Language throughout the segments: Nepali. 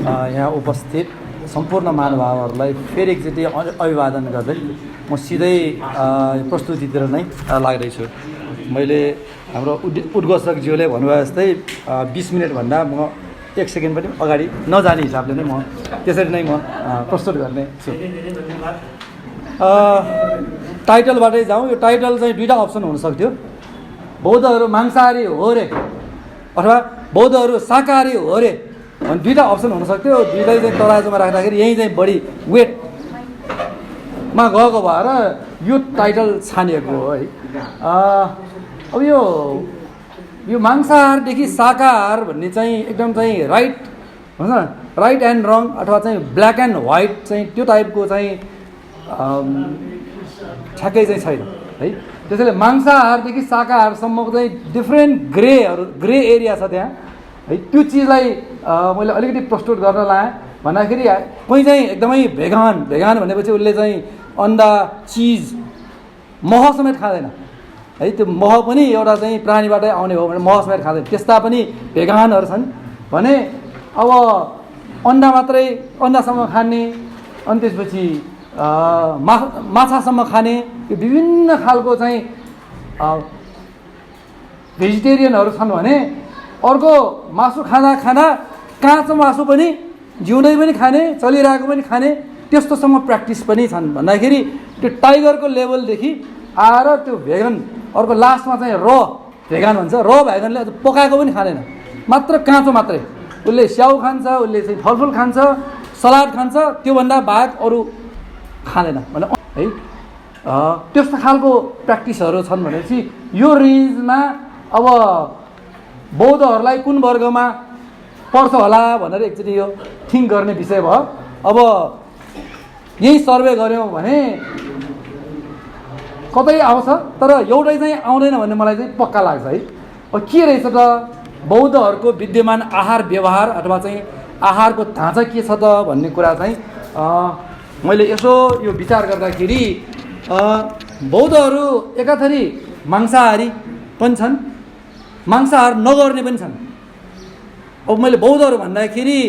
यहाँ उपस्थित सम्पूर्ण महानुभावहरूलाई फेरि एकचोटि अभिवादन गर्दै म सिधै प्रस्तुतितिर नै लाग्दैछु। मैले हाम्रो उद्घोषकज्यूले भन्नुभयो जस्तै 20 मिनटभन्दा म 1 सेकेन्ड पनि अगाडि नजाने हिसाबले नै म त्यसरी नै म प्रस्तुत गर्ने छु। टाइटलबाटै जाउँ। यो टाइटल चाहिँ दुईवटा अप्सन हुनसक्थ्यो। बौद्धहरू मांसाहारी हो रे अथवा बौद्धहरू शाकाहारी हो रे अनि दुईवटा अप्सन हुनसक्थ्यो। दुईटै चाहिँ तराजुमा राख्दाखेरि यहीँ चाहिँ बढी वेटमा गएको भएर यो टाइटल छानिएको हो है। अब यो मांसाहारदेखि शाकाहार भन्ने चाहिँ एकदम चाहिँ राइट हुन्छ, राइट एन्ड रङ अथवा चाहिँ ब्ल्याक एन्ड व्हाइट चाहिँ त्यो टाइपको चाहिँ ठ्याक्कै चाहिँ छैन है। त्यसैले मांसाहारदेखि शाकाहारसम्मको चाहिँ डिफ्रेन्ट ग्रे एरिया छ त्यहाँ है। त्यो चिजलाई मैले अलिकति प्रस्तुत गर्न लाएँ। भन्दाखेरि कोही चाहिँ एकदमै भेगान भनेपछि उसले चाहिँ अन्डा चिज मह समेत खाँदैन है। त्यो मह पनि एउटा चाहिँ प्राणीबाटै आउने हो भने मह समेत खाँदैन। त्यस्ता पनि भेगानहरू छन् भने अब अन्डासम्म खाने अनि त्यसपछि माछासम्म खाने यो विभिन्न खालको चाहिँ भेजिटेरियनहरू छन् भने अर्को मासु खाँदा काँचो मासु पनि जिउँदै पनि खाने चलिरहेको पनि खाने त्यस्तोसम्म प्र्याक्टिस पनि छन्। भन्दाखेरि त्यो टाइगरको लेभलदेखि आएर त्यो भेगन अर्को लास्टमा चाहिँ भेगन भन्छ। भेगनले पकाएको पनि खाँदैन, मात्र काँचो मात्रै। उसले स्याउ खान्छ, उसले चाहिँ फलफुल खान्छ, सलाद खान्छ, त्योभन्दा बाहेक अरू खाँदैन भने है। त्यस्तो खालको प्र्याक्टिसहरू छन् भनेपछि यो रेन्जमा अब बौद्धहरूलाई कुन वर्गमा पर्छ होला भनेर एकचोटि यो थिङ्क गर्ने विषय भयो। अब यही सर्वे गऱ्यौँ भने कतै आउँछ, तर एउटै चाहिँ आउँदैन भन्ने मलाई चाहिँ पक्का लाग्छ है। अब के रहेछ त बौद्धहरूको विद्यमान आहार व्यवहार अथवा चाहिँ आहारको ढाँचा के छ त भन्ने कुरा चाहिँ मैले यसो यो विचार गर्दाखेरि बौद्धहरू एकाथरी मांसाहारी पनि छन्, मांसाहार नगर्ने पनि छन्। अब मैले बौद्धहरू भन्दाखेरि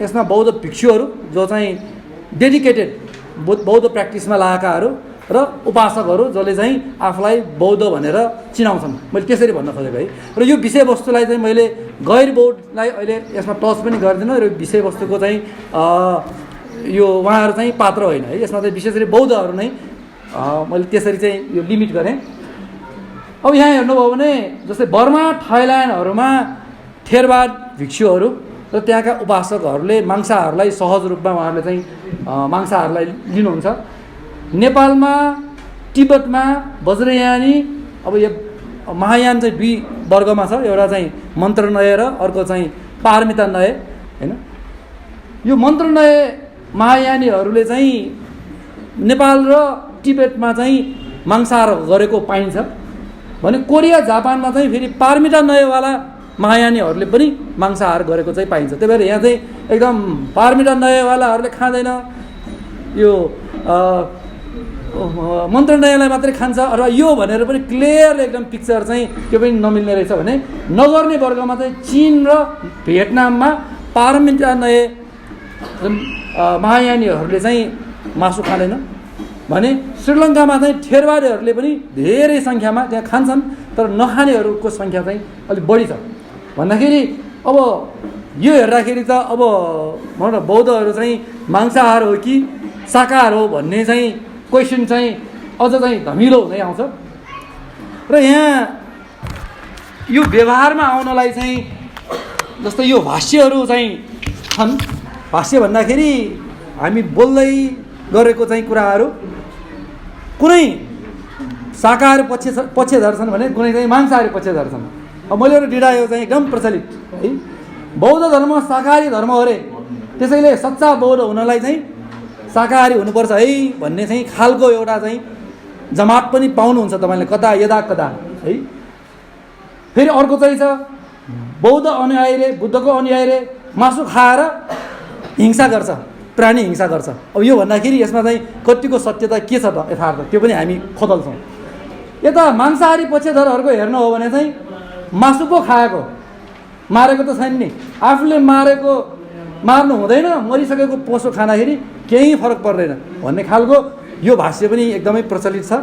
यसमा बौद्ध भिक्षुहरू जो चाहिँ डेडिकेटेड बौद्ध प्र्याक्टिसमा लागेकाहरू र उपासकहरू जसले चाहिँ आफूलाई बौद्ध भनेर चिनाउँछन्, मैले त्यसरी भन्न खोजेको है। र यो विषयवस्तुलाई चाहिँ मैले गैर बौद्धलाई अहिले यसमा टच पनि गर्दिनँ। र विषयवस्तुको चाहिँ यो उहाँहरू चाहिँ पात्र होइन है। यसमा चाहिँ विशेष गरी बौद्धहरू नै मैले त्यसरी चाहिँ यो लिमिट गरेँ। अब यहाँ हेर्नुभयो भने जस्तै बर्मा थाइल्यान्डहरूमा थेरवाद भिक्षुहरू र त्यहाँका उपासकहरूले मांसाहारलाई सहज रूपमा उहाँहरूले चाहिँ मांसाहारलाई लिनुहुन्छ। नेपालमा तिब्बतमा वज्रयानी, अब यो महायान चाहिँ दुई वर्गमा छ, एउटा चाहिँ मन्त्रनय र अर्को चाहिँ पारमितानय होइन। यो मन्त्रनय महायानीहरूले चाहिँ नेपाल र तिब्बतमा चाहिँ मांसाहार गरेको पाइन्छ भने कोरिया जापानमा चाहिँ फेरि पारमितानयवाला महायानीहरूले पनि मांसाहार गरेको चाहिँ पाइन्छ। त्यही भएर यहाँ चाहिँ एकदम पारमितानयवालाहरूले खाँदैन, यो मन्त्रनयलाई मात्रै खान्छ अथवा यो भनेर पनि क्लियर एकदम पिक्चर चाहिँ त्यो पनि नमिल्ने रहेछ भने नगर्ने वर्गमा चाहिँ चीन र भियतनाममा पारमितानय महायानीहरूले चाहिँ मासु खाँदैन भने श्रीलङ्कामा चाहिँ थेरवादीहरूले पनि धेरै सङ्ख्यामा त्यहाँ खान्छन्, तर नखानेहरूको सङ्ख्या चाहिँ अलिक बढी छ। भन्दाखेरि अब यो हेर्दाखेरि त अब भनौँ न बौद्धहरू चाहिँ मांसाहार हो कि शाकाहार हो भन्ने चाहिँ क्वेसन चाहिँ अझ चाहिँ धमिलो हुँदै आउँछ। र यहाँ यो व्यवहारमा आउनलाई चाहिँ जस्तै यो भाष्यहरू चाहिँ छन्। भाष्य भन्दाखेरि हामी बोल्दै गरेको चाहिँ कुराहरू कुनै शाकाहारी पक्षधर छन् भने कुनै चाहिँ मांसाहारी पक्षधर छन्। अब मैले एउटा डिडा यो चाहिँ एकदम प्रचलित है, बौद्ध धर्म शाकाहारी धर्म हो अरे, त्यसैले सच्चा बौद्ध हुनलाई चाहिँ शाकाहारी हुनुपर्छ है भन्ने चाहिँ खालको एउटा चाहिँ जमात पनि पाउनुहुन्छ तपाईँले कता यदा कदा है। फेरि अर्को चाहिँ छ बौद्ध अनुयायीले, बुद्धको अनुयायीले मासु खाएर हिंसा गर्छ, प्राणी हिंसा गर्छ। अब यो भन्दाखेरि यसमा चाहिँ कतिको सत्यता के छ त यथार्थ त्यो पनि हामी खोदल्छौँ। यता मांसाहारी पक्षधरहरूको हेर्नु हो भने चाहिँ मासु पो खाएको, मारेको त छैन नि, आफूले मारेको मार्नु हुँदैन, मरिसकेको पशु खाँदाखेरि केही फरक पर्दैन भन्ने खालको यो भाष्य पनि एकदमै प्रचलित छ।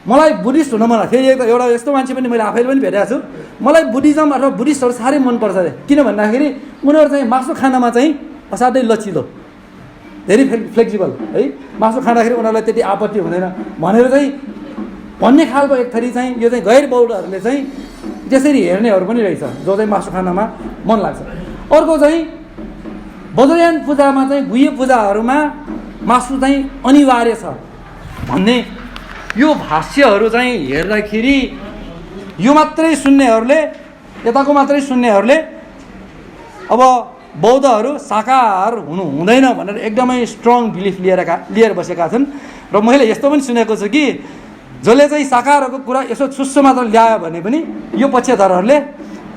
मलाई बुद्धिस्ट हुन मन, फेरि एउटा यस्तो मान्छे पनि मैले आफैले पनि भेटेको छु, मलाई बुद्धिज्म अथवा बुद्धिस्टहरू साह्रै मनपर्छ अरे। किन भन्दाखेरि उनीहरू चाहिँ मासु खानमा चाहिँ असाध्यै लचिलो, धेरै फ्लेक्सिबल है, मासु खाँदाखेरि उनीहरूलाई त्यति आपत्ति हुँदैन भनेर चाहिँ भन्ने खालको एक थरी चाहिँ यो चाहिँ गैर बौद्धहरूले चाहिँ त्यसरी हेर्नेहरू पनि रहेछ, जो चाहिँ मासु खानमा मन लाग्छ। अर्को चाहिँ वज्रयान पूजामा चाहिँ गुह्य पूजाहरूमा मासु चाहिँ अनिवार्य छ भन्ने यो भाष्यहरू चाहिँ हेर्दाखेरि यो मात्रै सुन्नेहरूले, यताको मात्रै सुन्नेहरूले अब बौद्धहरू शाकाहार हुनु हुँदैन भनेर एकदमै स्ट्रङ बिलिफ लिएर बसेका छन्। र मैले यस्तो पनि सुनेको छु कि जसले चाहिँ शाकाहारको कुरा यसो छुस्सो मात्र ल्यायो भने पनि यो पक्षधरहरूले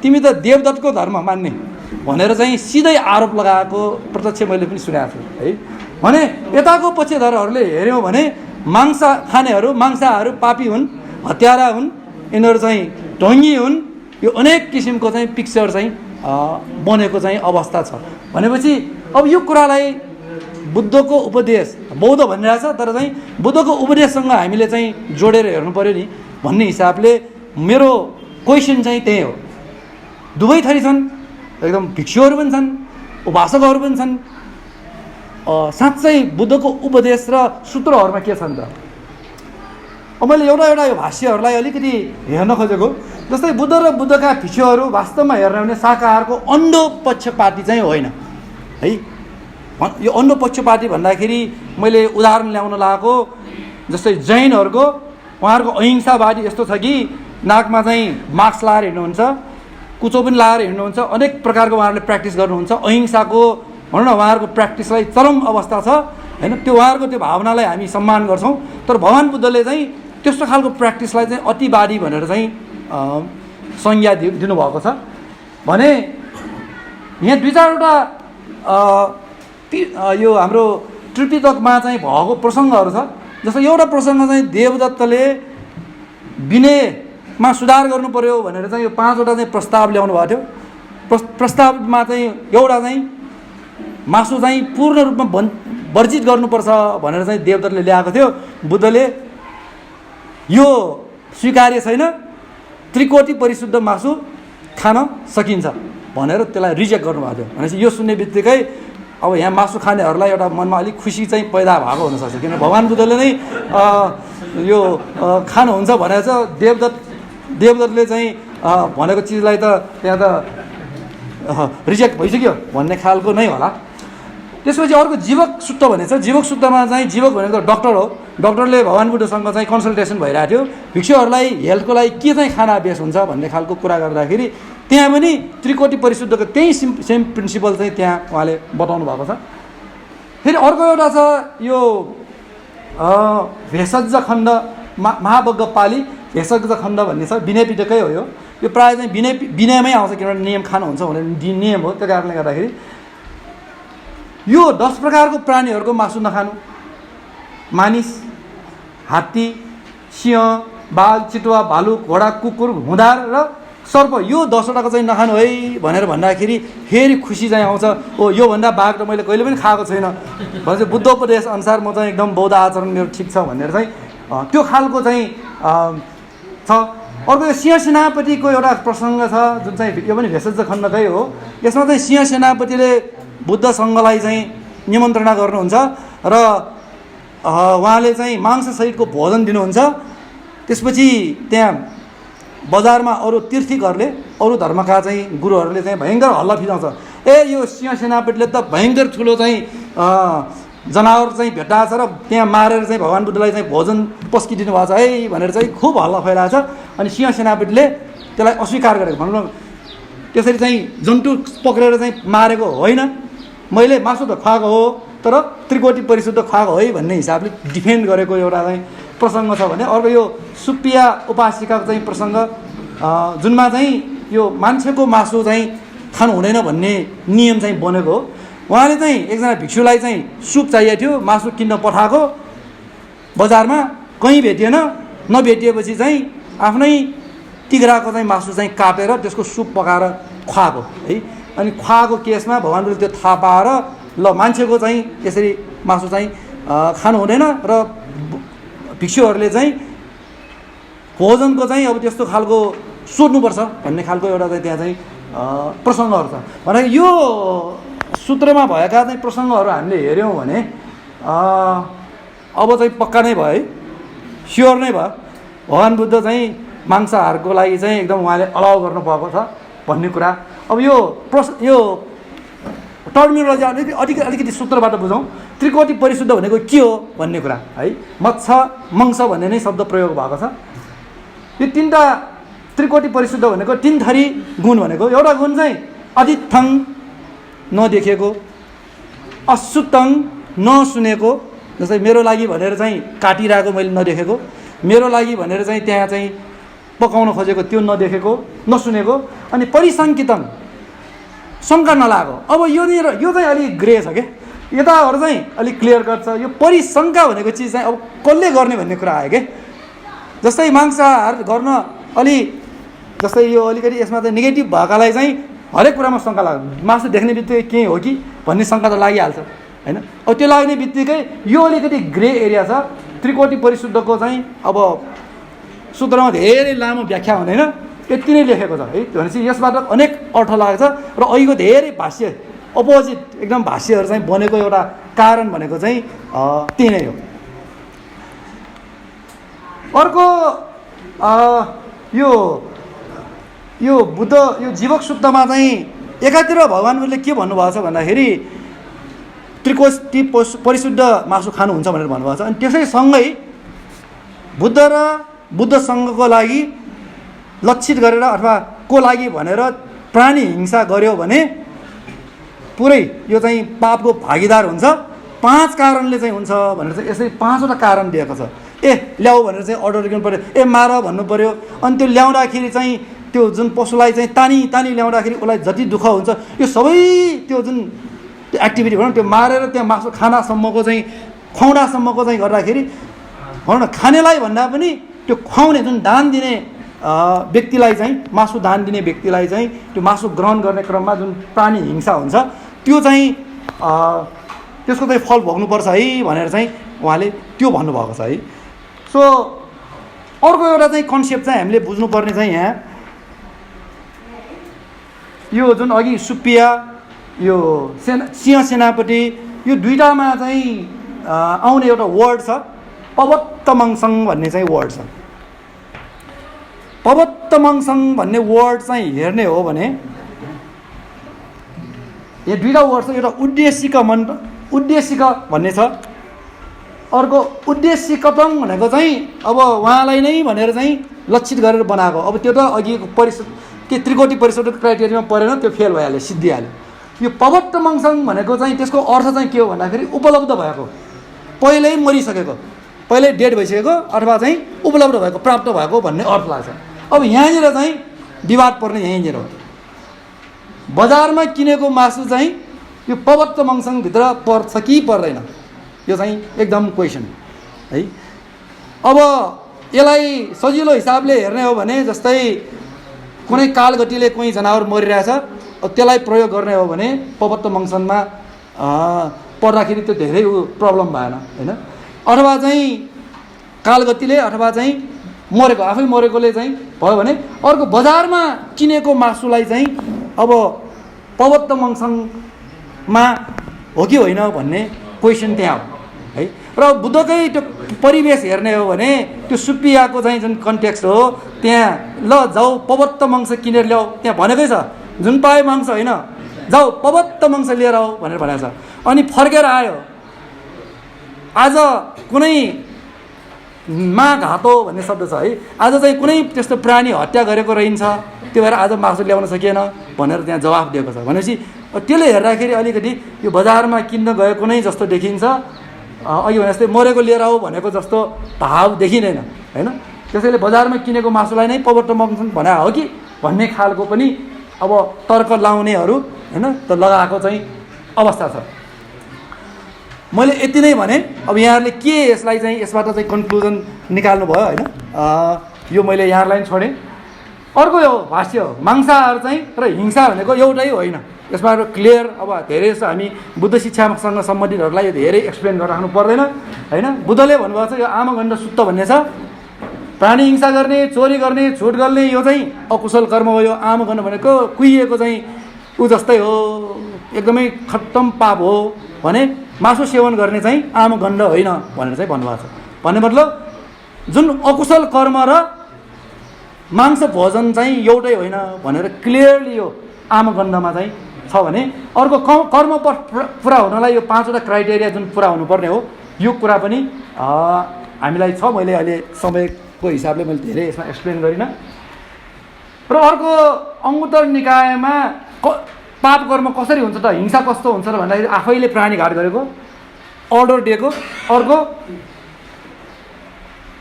तिमी त देवदत्तको धर्म मान्ने भनेर चाहिँ सिधै आरोप लगाएको प्रत्यक्ष मैले पनि सुनेको छु है। भने यताको पक्षधरहरूले हेऱ्यौँ भने मांस खानेहरू, मांसाहारू पापी हुन्, हत्यारा हुन्, यिनीहरू चाहिँ ढङ्गी हुन्, यो अनेक किसिमको चाहिँ पिक्चर चाहिँ बनेको चाहिँ अवस्था छ। भनेपछि अब यो कुरालाई बुद्धको उपदेश, बौद्ध भनिरहेछ तर चाहिँ बुद्धको उपदेशसँग हामीले चाहिँ जोडेर हेर्नु पऱ्यो नि भन्ने हिसाबले मेरो क्वेसन चाहिँ त्यही हो। दुवै थरी छन्, एकदम भिक्षुहरू पनि छन्, उपासकहरू पनि छन्। साँच्चै बुद्धको उपदेश र सूत्रहरूमा के छन् त? अब मैले एउटा यो भाष्यहरूलाई अलिकति हेर्न खोजेको, जस्तै बुद्ध र बुद्धका भिक्षुहरू वास्तवमा हेर्न भने शाकाहारको अन्धो पक्षपाती चाहिँ होइन है। यो अन्धो पक्षपाती भन्दाखेरि मैले उदाहरण ल्याउन लागेको, जस्तै जैनहरूको उहाँहरूको अहिंसावादी यस्तो छ कि नाकमा चाहिँ मास्क लाएर हिँड्नुहुन्छ, कुचो पनि लाएर हिँड्नुहुन्छ, अनेक प्रकारको उहाँहरूले प्र्याक्टिस गर्नुहुन्छ। अहिंसाको भनौँ न उहाँहरूको प्र्याक्टिसलाई चरम अवस्था छ होइन। त्यो उहाँहरूको त्यो भावनालाई हामी सम्मान गर्छौँ, तर भगवान् बुद्धले चाहिँ त्यस्तो खालको प्र्याक्टिसलाई चाहिँ अतिवादी भनेर चाहिँ संज्ञा दिनुभएको छ। भने यहाँ दुई चारवटा यो हाम्रो त्रिपिटकमा चाहिँ भएको प्रसङ्गहरू छ। जस्तो एउटा प्रसङ्ग चाहिँ देवदत्तले विनयमा सुधार गर्नु पर्यो भनेर चाहिँ यो 5वटा चाहिँ प्रस्ताव ल्याउनु भएको थियो। प्रस्तावमा चाहिँ एउटा चाहिँ मासु चाहिँ पूर्ण रूपमा वर्जित गर्नुपर्छ भनेर चाहिँ देवदत्तले ल्याएको थियो। बुद्धले यो स्वीकार्य छैन, त्रिकोटी परिशुद्ध मासु खान सकिन्छ भनेर त्यसलाई रिजेक्ट गर्नुभएको थियो। भनेपछि यो सुन्ने बित्तिकै अब यहाँ मासु खानेहरूलाई एउटा मनमा अलिक खुसी चाहिँ पैदा भएको हुनसक्छ, किनभने भगवान् बुद्धले नै यो खानुहुन्छ भनेर चाहिँ देवदत्तले चाहिँ भनेको चिजलाई त त्यहाँ त रिजेक्ट भइसक्यो भन्ने खालको नै होला। त्यसपछि अर्को जीवक सूत्र भनेको छ। जीवक सूत्रमा चाहिँ जीवक भनेको डक्टर हो। डक्टरले भगवान् बुद्धसँग चाहिँ कन्सल्टेसन भइरहेको थियो, भिक्षुहरूलाई हेल्थको लागि के चाहिँ खाना अभ्यास हुन्छ भन्ने खालको कुरा गर्दाखेरि त्यहाँ पनि त्रिकोटी परिशुद्धको त्यही सेम प्रिन्सिपल चाहिँ त्यहाँ उहाँले बताउनु भएको छ। फेरि अर्को एउटा छ यो भेषज खण्ड, महावज्ञ पाली भेषज खण्ड भन्ने छ, विनय पिटकै हो। यो प्रायः चाहिँ विनयमै आउँछ, किनभने नियम खानुहुन्छ भने नियम हो। त्यो कारणले गर्दाखेरि यो 10 प्रकारको प्राणीहरूको मासु नखानु, मानिस, हात्ती, सिंह, बाघ, चितुवा, भालु, घोडा, कुकुर, हुँदार र सर्प, यो 10वटाको चाहिँ नखानु है भनेर भन्दाखेरि फेरि खुसी चाहिँ आउँछ। ओ योभन्दा बाघ त मैले कहिले पनि खाएको छैन भने चाहिँ बुद्ध उपदेश अनुसार म चाहिँ एकदम बौद्ध आचरण मेरो ठिक छ भनेर चाहिँ त्यो खालको चाहिँ छ। अर्को यो सिंह सेनापतिको एउटा प्रसङ्ग छ, जुन चाहिँ यो पनि भेषज खण्डकै हो। यसमा चाहिँ सिंह सेनापतिले बुद्ध सङ्घलाई चाहिँ निमन्त्रणा गर्नुहुन्छ र उहाँले चाहिँ मांससहितको भोजन दिनुहुन्छ। त्यसपछि त्यहाँ बजारमा अरू तीर्थिकहरूले, अरू धर्मका चाहिँ गुरुहरूले चाहिँ भयङ्कर हल्ला फिजाउँछ, ए यो सिंह सेनापतिले त भयङ्कर ठुलो चाहिँ जनावर चाहिँ भेट्टाएको छ र त्यहाँ मारेर चाहिँ भगवान् बुद्धलाई चाहिँ भोजन पस्किदिनु भएको छ है भनेर चाहिँ खुब हल्ला फैलाएको छ। अनि सिंह सेनापतिले त्यसलाई अस्वीकार गरेको, भनौँ न त्यसरी चाहिँ जन्तु पक्रेर चाहिँ मारेको होइन, मैले मासु त खुवाएको हो तर त्रिकोटी परिशुद्ध खुवाएको है भन्ने हिसाबले डिफेन्ड गरेको एउटा चाहिँ प्रसङ्ग छ। भने अर्को यो सुप्पिया उपासिकाको चाहिँ प्रसङ्ग, जुनमा चाहिँ यो मान्छेको मासु चाहिँ खानु हुँदैन भन्ने नियम चाहिँ बनेको हो। उहाँले चाहिँ एकजना भिक्षुलाई चाहिँ सुप चाहिएको थियो, मासु किन्न पठाएको, बजारमा कहीँ भेटिएन, नभेटिएपछि चाहिँ आफ्नै तिघ्राको चाहिँ मासु चाहिँ काटेर त्यसको सुप पकाएर खुवाएको है। अनि खुवाको केसमा भगवान्ले त्यो थाहा पाएर ल मान्छेको चाहिँ यसरी मासु चाहिँ खानु हुँदैन र भिक्षुहरूले चाहिँ भोजनको चाहिँ अब त्यस्तो खालको सोध्नुपर्छ भन्ने खालको एउटा चाहिँ त्यहाँ चाहिँ प्रसङ्गहरू छ। भने यो सूत्रमा भएका चाहिँ प्रसङ्गहरू हामीले हेऱ्यौँ भने अब चाहिँ पक्का नै भयो है, स्योर नै भयो, भगवान् बुद्ध चाहिँ मांसाहारको लागि चाहिँ एकदम उहाँले अलाउ गर्नुभएको छ भन्ने कुरा। अब यो टर्मिनोलोजी अलिकति सूत्रबाट बुझौँ। त्रिकोटि परिशुद्ध भनेको के हो भन्ने कुरा है, मत्स्य मंस भन्ने नै शब्द प्रयोग भएको छ। यो तीनटा त्रिकोटि परिशुद्ध भनेको तीन थरी गुण भनेको, एउटा गुण चाहिँ अदित्थङ नदेखेको, अशुद्धङ नसुनेको, जस्तै मेरो लागि भनेर चाहिँ काटिरहेको मैले नदेखेको, मेरो लागि भनेर चाहिँ त्यहाँ चाहिँ पकाउन खोजेको त्यो नदेखेको नसुनेको, अनि परिसङ्कितङ शङ्का नलागो। अब यो चाहिँ अलिक ग्रे छ क्या, यताहरू चाहिँ अलिक क्लियर कट छ। यो परिशङ्का भनेको चिज चाहिँ अब कसले गर्ने भन्ने कुरा आयो क्या। जस्तै मांसाहार गर्न अलि जस्तै यो अलिकति यसमा चाहिँ नेगेटिभ भएकालाई चाहिँ हरेक कुरामा शङ्का लाग्छ, मासु देख्ने बित्तिकै केही हो कि भन्ने शङ्का त लागिहाल्छ होइन। अब त्यो लाग्ने बित्तिकै यो अलिकति ग्रे एरिया छ। त्रिकोटि परिशुद्धको चाहिँ अब सूत्रमा धेरै लामो व्याख्या हुँदैन, यति नै लेखेको छ है। भनेपछि यसबाट अनेक अर्थ लाग्छ र अहिलेको धेरै भाष्य अपोजिट एकदम भाष्यहरू चाहिँ बनेको एउटा कारण भनेको चाहिँ त्यही नै हो। अर्को यो बुद्ध यो जीवक सूत्रमा चाहिँ एकातिर भगवान्ले के भन्नुभएको छ भन्दाखेरि त्रिकोटि परिशुद्ध मासु खानुहुन्छ भनेर भन्नुभएको छ। अनि त्यसैसँगै बुद्ध र बुद्ध सङ्घको लागि लक्षित गरेर अथवा को लागि भनेर प्राणी हिंसा गर्यो भने पुरै यो चाहिँ पापको भागीदार हुन्छ। 5 कारणले चाहिँ हुन्छ भनेर चाहिँ यसरी 5वटा कारण दिएको छ। ल्याऊ भनेर चाहिँ अर्डर गर्नु पऱ्यो, मार भन्नु पऱ्यो। अनि त्यो ल्याउँदाखेरि चाहिँ त्यो जुन पशुलाई चाहिँ तानी ल्याउँदाखेरि उसलाई जति दुःख हुन्छ यो सबै त्यो जुन त्यो एक्टिभिटी भनौँ त्यो मारेर त्यहाँ मासु खानासम्मको चाहिँ खुवाउनासम्मको चाहिँ गर्दाखेरि भनौँ न खानेलाई भन्दा पनि त्यो खुवाउने जुन दान दिने व्यक्तिलाई चाहिँ मासु दान दिने व्यक्तिलाई चाहिँ त्यो मासु ग्रहण गर्ने क्रममा जुन प्राणी हिंसा हुन्छ त्यो चाहिँ त्यसको चाहिँ फल भोग्नुपर्छ है भनेर चाहिँ उहाँले त्यो भन्नुभएको छ है। सो अर्को एउटा चाहिँ कन्सेप्ट चाहिँ हामीले बुझ्नुपर्ने चाहिँ यहाँ यो जुन अघि सुप्पिया यो सिंह सेनापति यो दुईटामा चाहिँ आउने एउटा वर्ड छ पवत्तमङसङ भन्ने चाहिँ वर्ड छ। पवत्तमङसङ भन्ने वर्ड चाहिँ हेर्ने हो भने यो दुईटा वर्ड छ। एउटा उद्देशिक भन्ने छ, अर्को उद्देशिकतङ भनेको चाहिँ अब उहाँलाई नै भनेर चाहिँ लक्षित गरेर बनाएको। अब त्यो त अघिको परिषद के त्रिकोटि परिषदको क्राइटेरियामा परेन, त्यो फेल भइहाल्यो, सिद्धिहाल्यो। यो पवत्तमङसङ भनेको चाहिँ त्यसको अर्थ चाहिँ के हो भन्दाखेरि उपलब्ध भएको, पहिल्यै मरिसकेको, पहिल्यै डेड भइसकेको अथवा चाहिँ उपलब्ध भएको प्राप्त भएको भन्ने अर्थ लाग्छ। अब यहाँनिर चाहिँ विवाद पर्ने यहीँनिर हो। बजारमा किनेको मासु चाहिँ यो पवत्तमङसङभित्र पर्छ कि पर्दैन, यो चाहिँ एकदम क्वेसन है। अब यसलाई सजिलो हिसाबले हेर्ने हो भने जस्तै कुनै कालगतिले कुनै जनावर मरिरहेछ, त्यसलाई प्रयोग गर्ने हो भने पवत्तमङसङमा पर्दाखेरि त्यो धेरै प्रब्लम भएन होइन। अथवा चाहिँ कालगतिले अथवा चाहिँ मरेको आफै मरेकोले चाहिँ भयो भने अर्को बजारमा किनेको मासुलाई चाहिँ अब पवत्तमङसङमा हो कि होइन भन्ने क्वेसन त्यहाँ हो है। र बुद्धकै त्यो परिवेश हेर्ने हो भने त्यो सुप्पियाको चाहिँ जुन कन्टेक्स्ट हो त्यहाँ ल जाऊ पवत्तमङ किनेर ल्याऊ, त्यहाँ भनेकै छ जुन पाए मांस होइन जाऊ पवत्तमङ लिएर आऊ भनेर भनेको छ। अनि फर्केर आयो, आज कुनै घातो भन्ने शब्द छ है, आज चाहिँ कुनै त्यस्तो प्राणी हत्या गरेको रहन्छ, त्यो भएर आज मासु ल्याउन सकिएन भनेर त्यहाँ जवाफ दिएको छ। भनेपछि त्यसले हेर्दाखेरि अलिकति यो बजारमा किन्न गएको नै जस्तो देखिन्छ, अघि भने जस्तै मरेको लिएर आऊ भनेको जस्तो भाव देखिँदैन होइन। त्यसैले बजारमा किनेको मासुलाई नै पवत्तमङ भने हो कि भन्ने खालको पनि अब तर्क लाउनेहरू होइन त लगाएको चाहिँ अवस्था छ। मैले यति नै भने। अब यहाँहरूले के यसलाई चाहिँ यसबाट चाहिँ कन्क्लुजन निकाल्नु भयो होइन, यो मैले यहाँहरूलाई छोडेँ। अर्को यो भाष्य हो मांसाहार चाहिँ र हिंसा भनेको एउटै होइन यसमा क्लियर अब धेरै जस्तो हामी बुद्ध शिक्षासँग सम्बन्धितहरूलाई यो धेरै एक्सप्लेन गरेर राख्नु पर्दैन होइन। बुद्धले भन्नुभएको छ यो आमगण्ड सुत्त भन्ने छ, प्राणी हिंसा गर्ने, चोरी गर्ने, झुट गर्ने यो चाहिँ अकुशल कर्म हो। यो आमगण्ड भनेको कुहिएको चाहिँ ऊ जस्तै हो, एकदमै खत्तम पाप हो भने मासु सेवन गर्ने चाहिँ आमगण्ड होइन भनेर चाहिँ भन्नुभएको छ। भन्ने मतलब जुन अकुशल कर्म र मांस भोजन चाहिँ एउटै होइन भनेर क्लियरली यो आमगण्डमा चाहिँ छ भने अर्को कर्म पुरा हुनलाई यो 5वटा क्राइटेरिया जुन पुरा हुनुपर्ने हो यो कुरा पनि हामीलाई छ। मैले अहिले समयको हिसाबले मैले धेरै यसमा एक्सप्लेन गरिनँ। र अर्को अङ्गुत्तर निकायमा पाप कर्म कसरी हुन्छ त, हिंसा कस्तो हुन्छ त भन्दाखेरि आफैले प्राणीघात गरेको, अर्डर दिएको, अर्को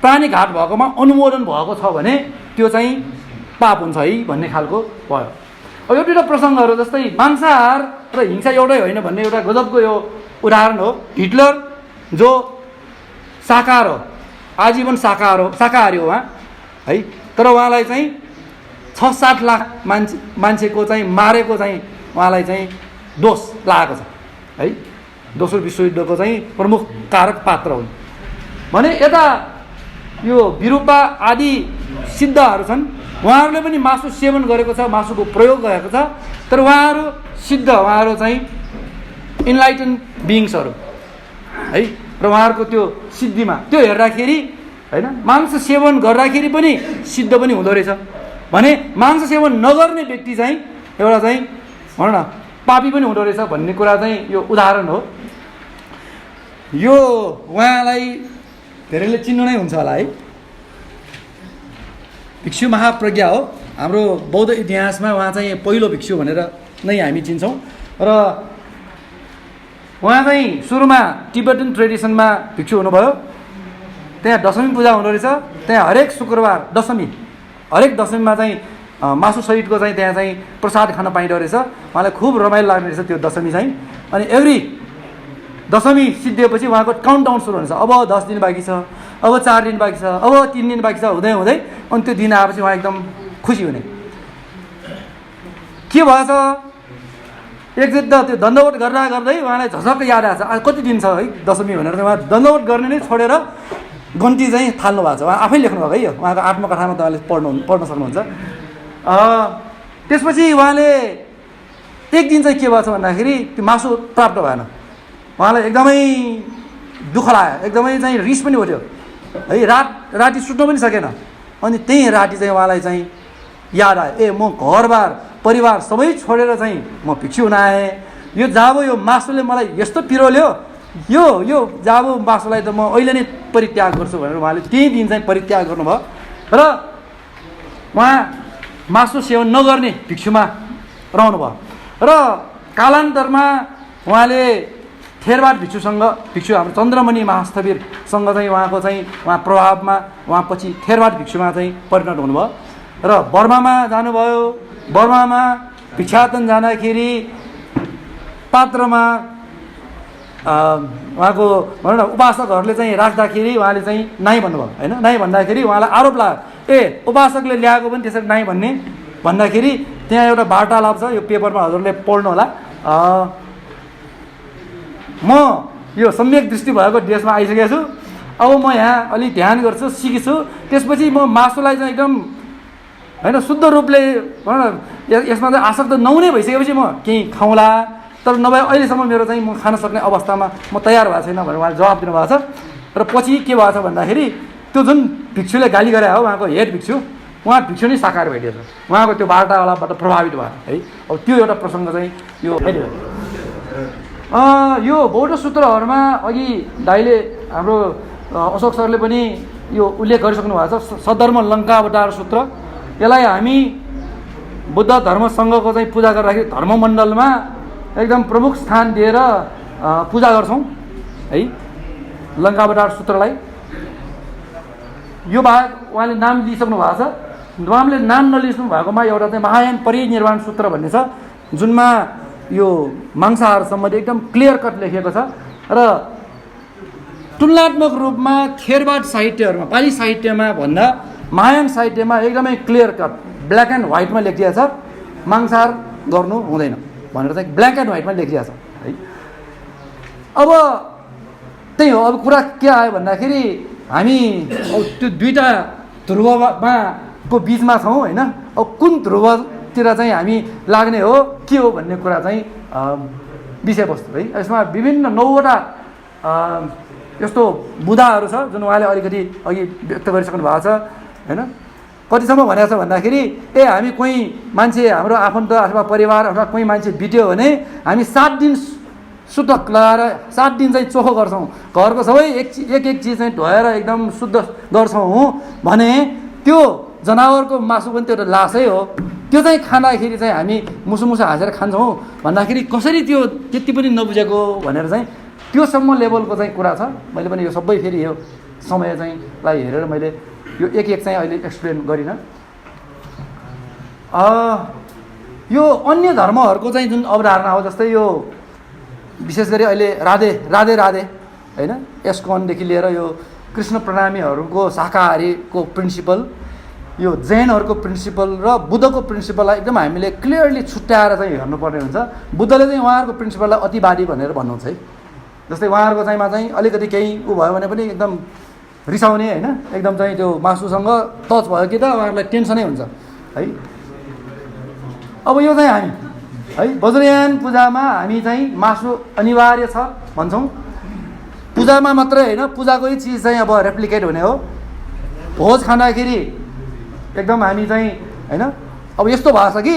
प्राणीघात भएकोमा अनुमोदन भएको छ भने त्यो चाहिँ पाप हुन्छ है भन्ने खालको भयो। अब यो दुईवटा प्रसङ्गहरू जस्तै मांसाहार र हिंसा एउटै होइन भन्ने एउटा गजबको यो उदाहरण हो। हिटलर जो शाकाहार हो, आजीवन शाकाहारी हो उहाँ है, तर उहाँलाई चाहिँ 6-7 लाख मान्छेको चाहिँ मारेको चाहिँ उहाँलाई चाहिँ दोष लागेको छ है। दोस्रो विश्वयुद्धको चाहिँ प्रमुख कारक पात्र हुन् भने यता यो विरूपा आदि सिद्धहरू छन्, उहाँहरूले पनि मासु सेवन गरेको छ, मासुको प्रयोग गरेको छ, तर उहाँहरू सिद्ध, उहाँहरू चाहिँ इन्लाइटन बिइङ्सहरू है। र उहाँहरूको त्यो सिद्धिमा त्यो हेर्दाखेरि होइन मांस सेवन गर्दाखेरि पनि सिद्ध पनि हुँदो रहेछ भने मांस सेवन नगर्ने व्यक्ति चाहिँ एउटा चाहिँ भनौँ न पापी पनि हुँदो रहेछ भन्ने कुरा चाहिँ यो उदाहरण हो। यो उहाँलाई धेरैले चिन्नु नै हुन्छ होला है, भिक्षु महाप्रज्ञा हो। हाम्रो बौद्ध इतिहासमा उहाँ चाहिँ पहिलो भिक्षु भनेर नै हामी चिन्छौँ। र उहाँ चाहिँ सुरुमा तिब्बतन ट्रेडिसनमा भिक्षु हुनुभयो। त्यहाँ दशमी पूजा हुँदो रहेछ, त्यहाँ हरेक शुक्रबार हरेक दशमीमा चाहिँ मासु सहितको चाहिँ त्यहाँ चाहिँ प्रसाद खान पाइँदो रहेछ। उहाँलाई खुब रमाइलो लाग्ने रहेछ त्यो दशमी चाहिँ। अनि एभ्री दशमी सिद्धिएपछि उहाँको काउन्टडाउन सुरु हुन्छ, अब 10 दिन बाँकी छ, अब 4 दिन बाँकी छ, अब 3 दिन बाँकी छ हुँदै हुँदै अनि त्यो दिन आएपछि उहाँ एकदम खुसी हुने। के भएछ एकचोटि त त्यो दण्डवट गर्दा गर्दै उहाँलाई झसक्क याद आएछ आज कति दिन छ है दशमी भनेर चाहिँ उहाँ दण्डवट गर्ने नै छोडेर गन्ती चाहिँ थाल्नु भएको छ। उहाँ आफै लेख्नु भएको है, यो उहाँको आत्मकथामा तपाईँले पढ्न सक्नुहुन्छ। त्यसपछि उहाँले एक दिन चाहिँ के भएको छ भन्दाखेरि त्यो मासु प्राप्त भएन, उहाँलाई एकदमै दुःख लाग्यो, एकदमै चाहिँ रिस पनि उठ्यो है, राति सुत्नु पनि सकेन। अनि त्यही राति चाहिँ उहाँलाई चाहिँ याद आयो, ए म घरबार परिवार सबै छोडेर चाहिँ म भिक्षु हुन आएँ, यो जाबो यो मासुले मलाई यस्तो पिरोल्यो, यो जाबो मासुलाई त म अहिले नै परित्याग गर्छु भनेर उहाँले त्यही दिन चाहिँ परित्याग गर्नुभयो। र उहाँ मासु सेवन नगर्ने भिक्षुमा रहनुभयो। र कालान्तरमा उहाँले थेरवाद भिक्षु हाम्रो चन्द्रमणि महास्थवीरसँग चाहिँ उहाँको चाहिँ उहाँ प्रभावमा उहाँ पछि थेरवाद भिक्षुमा चाहिँ परिणत हुनुभयो। र बर्मामा जानुभयो। बर्मामा भिक्षाटन जाँदाखेरि पात्रमा उहाँको भनौँ न उपासकहरूले चाहिँ राख्दाखेरि उहाँले चाहिँ नाइ भन्नुभयो होइन। नाइ भन्दाखेरि उहाँलाई आरोप लाग्यो, ए उपासकले ल्याएको पनि त्यसरी नाइ भन्दाखेरि त्यहाँ एउटा वार्तालाप छ, यो पेपरमा हजुरले पढ्नु होला। म यो सम्यक दृष्टि भएको देशमा आइसकेको छु, अब म यहाँ अलिक ध्यान गर्छु, सिक्छु, त्यसपछि म मासुलाई चाहिँ एकदम होइन शुद्ध रूपले भनौँ न यसमा चाहिँ आसक्त नहुने भइसकेपछि म केही खाउँला, तर नभए अहिलेसम्म मेरो चाहिँ म खान सक्ने अवस्थामा म तयार भएको छैन भनेर उहाँले जवाब दिनुभएको छ। र पछि के भएको छ भन्दाखेरि त्यो जुन भिक्षुले गाली गरे हो उहाँको हेड भिक्षु, उहाँ भिक्षु नै साकार भइदिएछ, उहाँको त्यो वार्तालापबाट प्रभावित भयो है। अब त्यो एउटा प्रसङ्ग चाहिँ यो बौद्ध सूत्रहरूमा अघि दाइले हाम्रो अशोक सरले पनि यो उल्लेख गरिसक्नु भएको छ, सद्धर्म लङ्कावतार सूत्र। यसलाई हामी बुद्ध धर्म सङ्घको चाहिँ पूजा गर्दाखेरि धर्ममण्डलमा एकदम प्रमुख स्थान दिएर पूजा गर्छौँ है लङ्कावतार सूत्रलाई। यो बाहेक उहाँले नाम लिइसक्नु भएको छ, उहाँले नाम नलिइसक्नु भएकोमा एउटा चाहिँ महायान परिनिर्वाण सूत्र भन्ने छ, जुनमा यो मांसाहार सम्बन्धी एकदम क्लियर कट लेखिएको छ। र तुलनात्मक रूपमा थेरवाद साहित्यहरूमा पाली साहित्यमा भन्दा महायान साहित्यमा एकदमै क्लियर कट ब्ल्याक एन्ड व्हाइटमा लेखिएको छ, मांसाहार गर्नु हुँदैन भनेर चाहिँ ब्ल्याक एन्ड व्हाइटमा लेखिरहेको छ है। अब त्यही हो, अब कुरा के आयो भन्दाखेरि हामी अब त्यो दुईवटा ध्रुवमा को बिचमा छौँ होइन। अब कुन ध्रुवतिर चाहिँ हामी लाग्ने हो के हो भन्ने कुरा चाहिँ विषयवस्तु है। यसमा विभिन्न 9वटा यस्तो मुद्दाहरू छ जुन उहाँले अलिकति अघि व्यक्त गरिसक्नु भएको छ होइन। कतिसम्म भनेको छ भन्दाखेरि हामी कोही मान्छे हाम्रो आफन्त अथवा परिवार अथवा कोही मान्छे बित्यो भने हामी 7 दिन सुतक लगाएर 7 दिन चाहिँ चोखो गर्छौँ, घरको सबै एक चिज चाहिँ धोएर एकदम शुद्ध गर्छौँ भने त्यो जनावरको मासु पनि त्यो लासै हो, त्यो चाहिँ खाँदाखेरि चाहिँ हामी मुसु हाँसेर खान्छौँ भन्दाखेरि कसरी त्यो त्यति पनि नबुझेको भनेर चाहिँ त्योसम्म लेभलको चाहिँ कुरा छ। मैले पनि यो सबै फेरि यो समय चाहिँ लाई हेरेर मैले यो एक चाहिँ अहिले एक्सप्लेन गरिनँ। यो अन्य धर्महरूको चाहिँ जुन अवधारणा हो, जस्तै यो विशेष गरी अहिले राधे होइन, एस्कनदेखि लिएर यो कृष्ण प्रणामीहरूको शाकाहारीको प्रिन्सिपल, यो जैनहरूको प्रिन्सिपल र बुद्धको प्रिन्सिपललाई एकदम हामीले क्लियरली छुट्याएर चाहिँ हेर्नुपर्ने हुन्छ। बुद्धले चाहिँ उहाँहरूको प्रिन्सिपललाई अतिवादी भनेर भन्नुहुन्छ है। जस्तै उहाँहरूको चाहिँमा चाहिँ अलिकति केही उ भयो भने पनि एकदम रिसाउने होइन, एकदम चाहिँ त्यो मासुसँग टच भयो कि त उहाँहरूलाई टेन्सनै हुन्छ है। अब यो चाहिँ हामी है वज्रयान पूजामा हामी चाहिँ मासु अनिवार्य छ भन्छौँ। पूजामा मात्रै होइन, पूजाकै चिज चाहिँ अब रेप्लिकेट हुने हो। भोज खाँदाखेरि एकदम हामी चाहिँ होइन, अब यस्तो भएको छ कि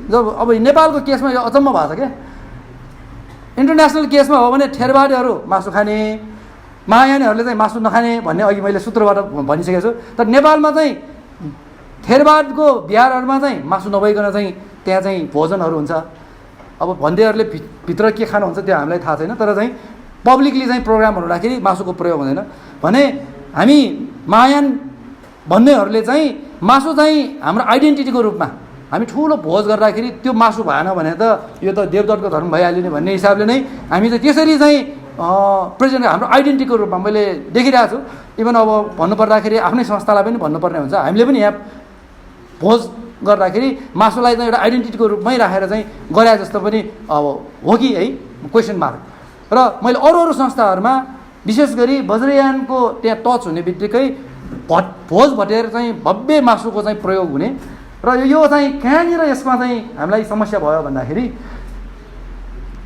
जब अब नेपालको केसमा यो अचम्म भएको छ क्या। इन्टरनेसनल केसमा हो भने थेरवादीहरू मासु खाने, महायानीहरूले चाहिँ मासु नखाने भन्ने अघि मैले सूत्रबाट भनिसकेको छु। तर नेपालमा चाहिँ थेरवादको बिहारहरूमा चाहिँ मासु नभइकन चाहिँ त्यहाँ चाहिँ भोजनहरू हुन्छ। अब भन्देहरूले भित्र के खानुहुन्छ त्यो हामीलाई थाहा छैन, तर चाहिँ पब्लिकली चाहिँ प्रोग्रामहरू राख्दाखेरि मासुको प्रयोग हुँदैन भने हामी महायान भन्नेहरूले चाहिँ मासु चाहिँ हाम्रो आइडेन्टिटीको रूपमा हामी ठुलो भोज गर्दाखेरि त्यो मासु भएन भने त यो त देवदत्तको धर्म भइहाल्यो नि भन्ने हिसाबले नै हामी चाहिँ त्यसरी चाहिँ प्रेजेन्ट हाम्रो आइडेन्टिटीको रूपमा मैले देखिरहेको छु। इभन अब भन्नुपर्दाखेरि आफ्नै संस्थालाई पनि भन्नुपर्ने हुन्छ, हामीले पनि यहाँ भोज गर्दाखेरि मासुलाई चाहिँ एउटा आइडेन्टिटीको रूपमै राखेर चाहिँ गरे जस्तो पनि अब हो कि है, क्वेसन मार्क। र मैले अरू संस्थाहरूमा विशेष गरी वज्रयानको त्यहाँ टच हुने बित्तिकै भोज भटेर चाहिँ भव्य मासुको चाहिँ प्रयोग हुने र यो चाहिँ कहाँनिर यसमा चाहिँ हामीलाई समस्या भयो भन्दाखेरि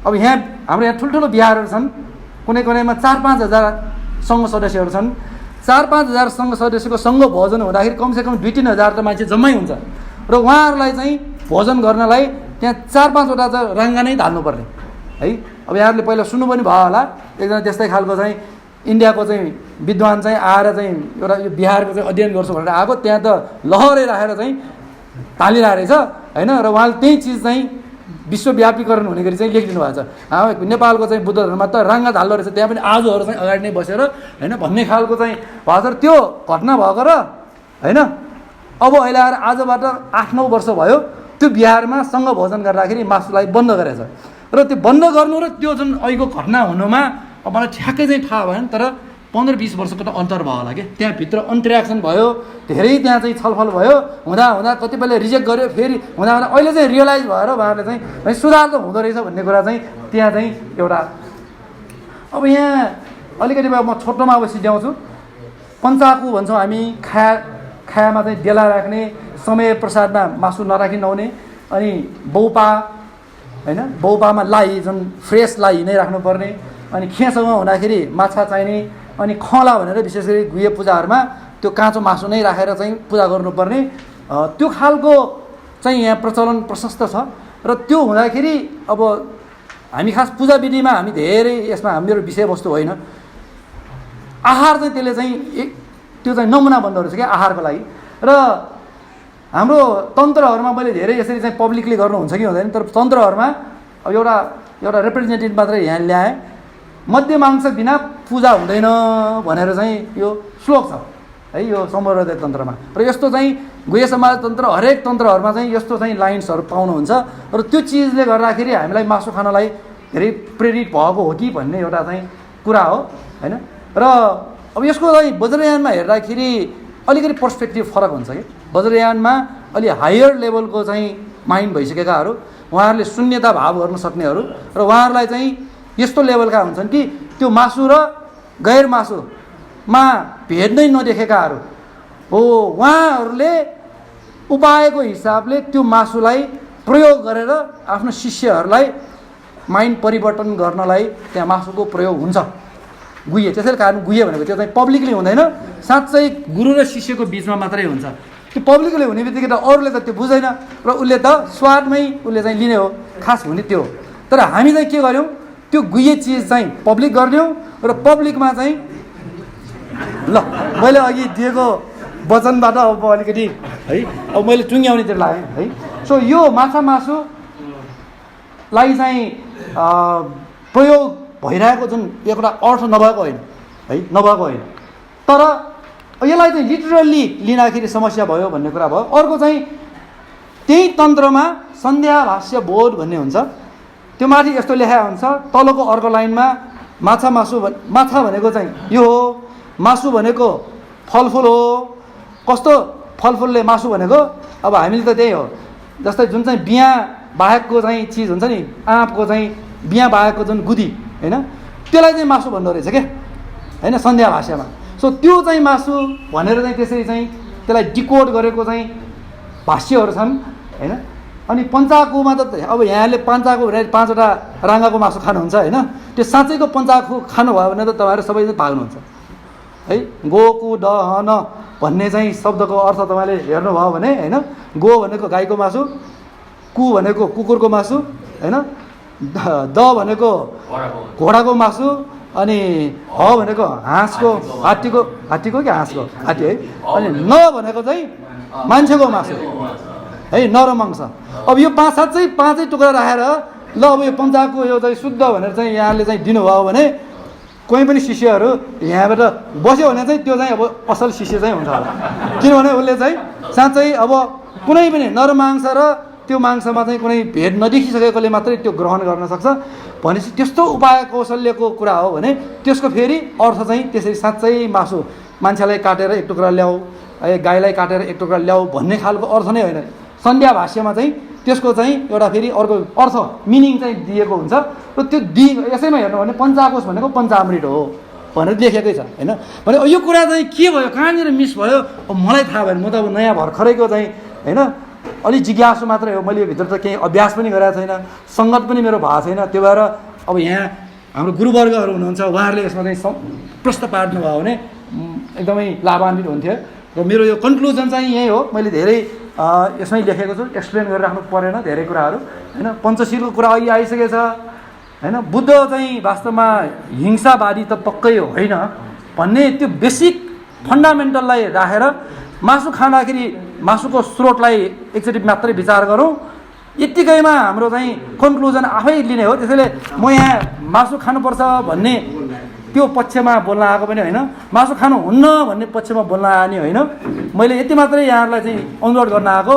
अब यहाँ हाम्रो यहाँ ठुल्ठुलो बिहारहरू छन्, कुनैमा 4-5 हजार सङ्घ सदस्यहरू छन्। 4-5 हजार सङ्घ सदस्यको सङ्घ भोजन हुँदाखेरि कमसेकम 2-3 हजार त मान्छे जम्मै हुन्छ र उहाँहरूलाई चाहिँ भोजन गर्नलाई त्यहाँ 4-5 वटा त राङ्गा नै धाल्नुपर्ने है। अब यहाँहरूले पहिला सुन्नु पनि भयो होला, एकजना त्यस्तै खालको चाहिँ इन्डियाको चाहिँ विद्वान चाहिँ आएर चाहिँ एउटा यो बिहारको चाहिँ अध्ययन गर्छु भनेर आएको, त्यहाँ त लहरै राखेर चाहिँ तालिरहेको रहेछ होइन। र उहाँले त्यही चिज चाहिँ विश्वव्यापीकरण हुने गरी चाहिँ लेखिदिनु भएको छ। हाम्रो नेपालको चाहिँ बुद्ध धर्ममा त राङ्गा धाल्दो रहेछ, त्यहाँ पनि आजहरू चाहिँ अगाडि नै बसेर होइन भन्ने खालको चाहिँ भएको छ। त्यो घटना भएको र होइन अब अहिले आएर आजबाट 8-9 वर्ष भयो त्यो बिहारमा सँग भोजन गर्दाखेरि मासुलाई बन्द गरेछ। र त्यो बन्द गर्नु र त्यो जुन अहिलेको घटना हुनुमा अब मलाई ठ्याक्कै चाहिँ थाहा भएन, तर 15-20 वर्षको त अन्तर भयो होला कि। त्यहाँभित्र इन्टरेक्सन भयो, धेरै त्यहाँ चाहिँ छलफल भयो, हुँदा कतिपयले रिजेक्ट गर्यो, फेरि हुँदा अहिले चाहिँ रियलाइज भएर उहाँहरूले चाहिँ सुधार त हुँदो रहेछ भन्ने कुरा चाहिँ त्यहाँ चाहिँ एउटा। अब यहाँ अलिकति म छोटोमा अब सिध्याउँछु। पञ्चाकु भन्छौँ हामी, खायामा चाहिँ डेला राख्ने, समय प्रसादमा मासु नराखी नहुने, अनि बौपा होइन, बौपामा लाई जुन फ्रेस लाई नै राख्नुपर्ने, अनि खेसँग हुँदाखेरि माछा चाहिने, अनि खला भनेर विशेष गरी गुहे पूजाहरूमा त्यो काँचो मासु नै राखेर चाहिँ पूजा गर्नुपर्ने, त्यो खालको चाहिँ यहाँ प्रचलन प्रशस्त छ। र त्यो हुँदाखेरि अब हामी खास पूजा विधिमा हामी धेरै यसमा मेरो विषयवस्तु होइन, आहार चाहिँ त्यसले चाहिँ त्यो चाहिँ नमुना बन्दो रहेछ क्या आहारको लागि। र हाम्रो तन्त्रहरूमा मैले धेरै यसरी चाहिँ पब्लिकली गर्नुहुन्छ कि हुँदैन, तर तन्त्रहरूमा अब एउटा रिप्रेजेन्टेटिभ मात्रै यहाँ ल्याएँ, मध्य मांस बिना पूजा हुँदैन भनेर चाहिँ यो श्लोक छ है यो सम्बोधन तन्त्रमा। र यस्तो चाहिँ गुह्य समाज तन्त्र हरेक तन्त्रहरूमा चाहिँ यस्तो चाहिँ लाइन्सहरू पाउनुहुन्छ। र त्यो चिजले गर्दाखेरि हामीलाई मासु खानलाई धेरै प्रेरित भएको हो कि भन्ने एउटा चाहिँ कुरा हो होइन। र अब यसको चाहिँ वज्रयानमा हेर्दाखेरि अलिकति पर्सपेक्टिभ फरक हुन्छ कि। वज्रयानमा अलि हायर लेभलको चाहिँ माइन्ड भइसकेकाहरू उहाँहरूले शून्यता भाव गर्न सक्नेहरू र उहाँहरूलाई चाहिँ यस्तो लेभलका हुन्छन् कि त्यो मासु र गैर मासुमा भेद नै नदेखेकाहरू हो। उहाँहरूले उपायको हिसाबले त्यो मासुलाई प्रयोग गरेर आफ्नो शिष्यहरूलाई माइन्ड परिवर्तन गर्नलाई त्यहाँ मासुको प्रयोग हुन्छ। गुह्य, त्यसै कारण गुह्य भनेको त्यो चाहिँ पब्लिकली हुँदैन, साँच्चै गुरु र शिष्यको बिचमा मात्रै हुन्छ। त्यो पब्लिकली हुने बित्तिकै त अरूले त त्यो बुझ्दैन र उसले त स्वादमै उसले चाहिँ लिने हो, खास हुने त्यो हो। तर हामी चाहिँ के गर्यौँ, त्यो गुह्य चिज चाहिँ पब्लिक गर्यौँ र पब्लिकमा चाहिँ ल मैले अघि दिएको वचनबाट अब अलिकति है अब मैले टुङ्ग्याउनेतिर लागेँ है। सो यो माछा मासुलाई चाहिँ प्रयोग भइरहेको जुन एउटा अर्थ नभएको होइन है, नभएको होइन, तर यसलाई चाहिँ लिटरल्ली लिँदाखेरि समस्या भयो भन्ने कुरा भयो। अर्को चाहिँ त्यही तन्त्रमा सन्ध्याभाष्य बोध भन्ने हुन्छ, त्यो माथि यस्तो लेखा हुन्छ, तलको अर्को लाइनमा माछा भनेको चाहिँ यो हो, मासु भनेको फलफुल हो। कस्तो फलफुलले मासु भनेको, अब हामीले त त्यही हो, जस्तै जुन चाहिँ बिहा बाहेकको चाहिँ चिज हुन्छ नि, आँपको चाहिँ बिहा बाहेकको जुन गुदी होइन, त्यसलाई चाहिँ मासु भन्दो रहेछ क्या होइन सन्ध्या भाषामा। सो त्यो चाहिँ मासु भनेर चाहिँ त्यसरी चाहिँ त्यसलाई डिकोड गरेको चाहिँ भाष्यहरू छन् होइन। अनि पञ्चाकुमा त अब यहाँले पञ्चाकु भनेर 5वटा राँगाको मासु खानुहुन्छ होइन, त्यो साँच्चैको पञ्चाकु खानुभयो भने त तपाईँहरू सबै भाग्नुहुन्छ है। गोकु दहन भन्ने चाहिँ शब्दको अर्थ तपाईँले हेर्नुभयो भने होइन, गो भनेको गाईको मासु, कु भनेको कुकुरको मासु होइन, द भनेको घोडाको मासु, अनि ह भनेको हाँसको हात्तीको कि हाँसको हात्ती है, अनि न भनेको चाहिँ मान्छेको मासु है, नरमांस। अब यो पाँचै टुक्रा राखेर ल अब यो पञ्चाको यो चाहिँ शुद्ध भनेर चाहिँ यहाँले चाहिँ दिनुभयो भने कोही पनि शिष्यहरू यहाँबाट बस्यो भने चाहिँ त्यो चाहिँ अब असल शिष्य चाहिँ हुन्छ होला। किनभने उसले चाहिँ साँच्चै अब कुनै पनि नरमांस र त्यो मांसमा चाहिँ कुनै भेद नदेखिसकेकोले मात्रै त्यो ग्रहण गर्न सक्छ भनेपछि त्यस्तो उपाय कौशल्यको कुरा हो भने त्यसको फेरि अर्थ चाहिँ त्यसरी साँच्चै मासु मान्छेलाई काटेर एक टुक्रा ल्याऊ, गाईलाई काटेर एक टुक्रा ल्याऊ भन्ने खालको अर्थ नै होइन। सन्ध्या भाष्यमा चाहिँ त्यसको चाहिँ एउटा फेरि अर्को अर्थ मिनिङ चाहिँ दिएको हुन्छ र त्यो यसैमा हेर्नु भने पञ्चाकोश भनेको पञ्चामृत हो भनेर लेखेकै छ होइन। भने यो कुरा चाहिँ के भयो, कहाँनिर मिस भयो, अब मलाई थाहा भएन, म त अब नयाँ भर्खरैको चाहिँ होइन अलि जिज्ञासु मात्रै हो, मैले यो भित्र त केही अभ्यास पनि गरेको छैन, सङ्गत पनि मेरो भएको छैन। त्यो भएर अब यहाँ हाम्रो गुरुवर्गहरू हुनुहुन्छ, उहाँहरूले यसमा चाहिँ प्रश्न पार्नुभयो भने एकदमै लाभान्वित हुन्थ्यो। र मेरो यो कन्क्लुजन चाहिँ यही हो, मैले धेरै यसमै लेखेको छु, एक्सप्लेन गरिराख्नु परेन धेरै कुराहरू होइन। पञ्चशीलको कुरा अघि आइसकेको छ होइन। बुद्ध चाहिँ वास्तवमा हिंसावादी त पक्कै होइन भन्ने त्यो बेसिक फन्डामेन्टललाई राखेर मासु खाँदाखेरि मासुको स्रोतलाई एकचोटि मात्रै विचार गरौँ, यत्तिकैमा हाम्रो चाहिँ कन्क्लुजन आफै लिने हो। त्यसैले म यहाँ मासु खानुपर्छ भन्ने त्यो पक्षमा बोल्न आएको पनि होइन, मासु खानुहुन्न भन्ने पक्षमा बोल्न आने होइन। मैले यति मात्रै यहाँहरूलाई चाहिँ अनुरोध गर्न आएको,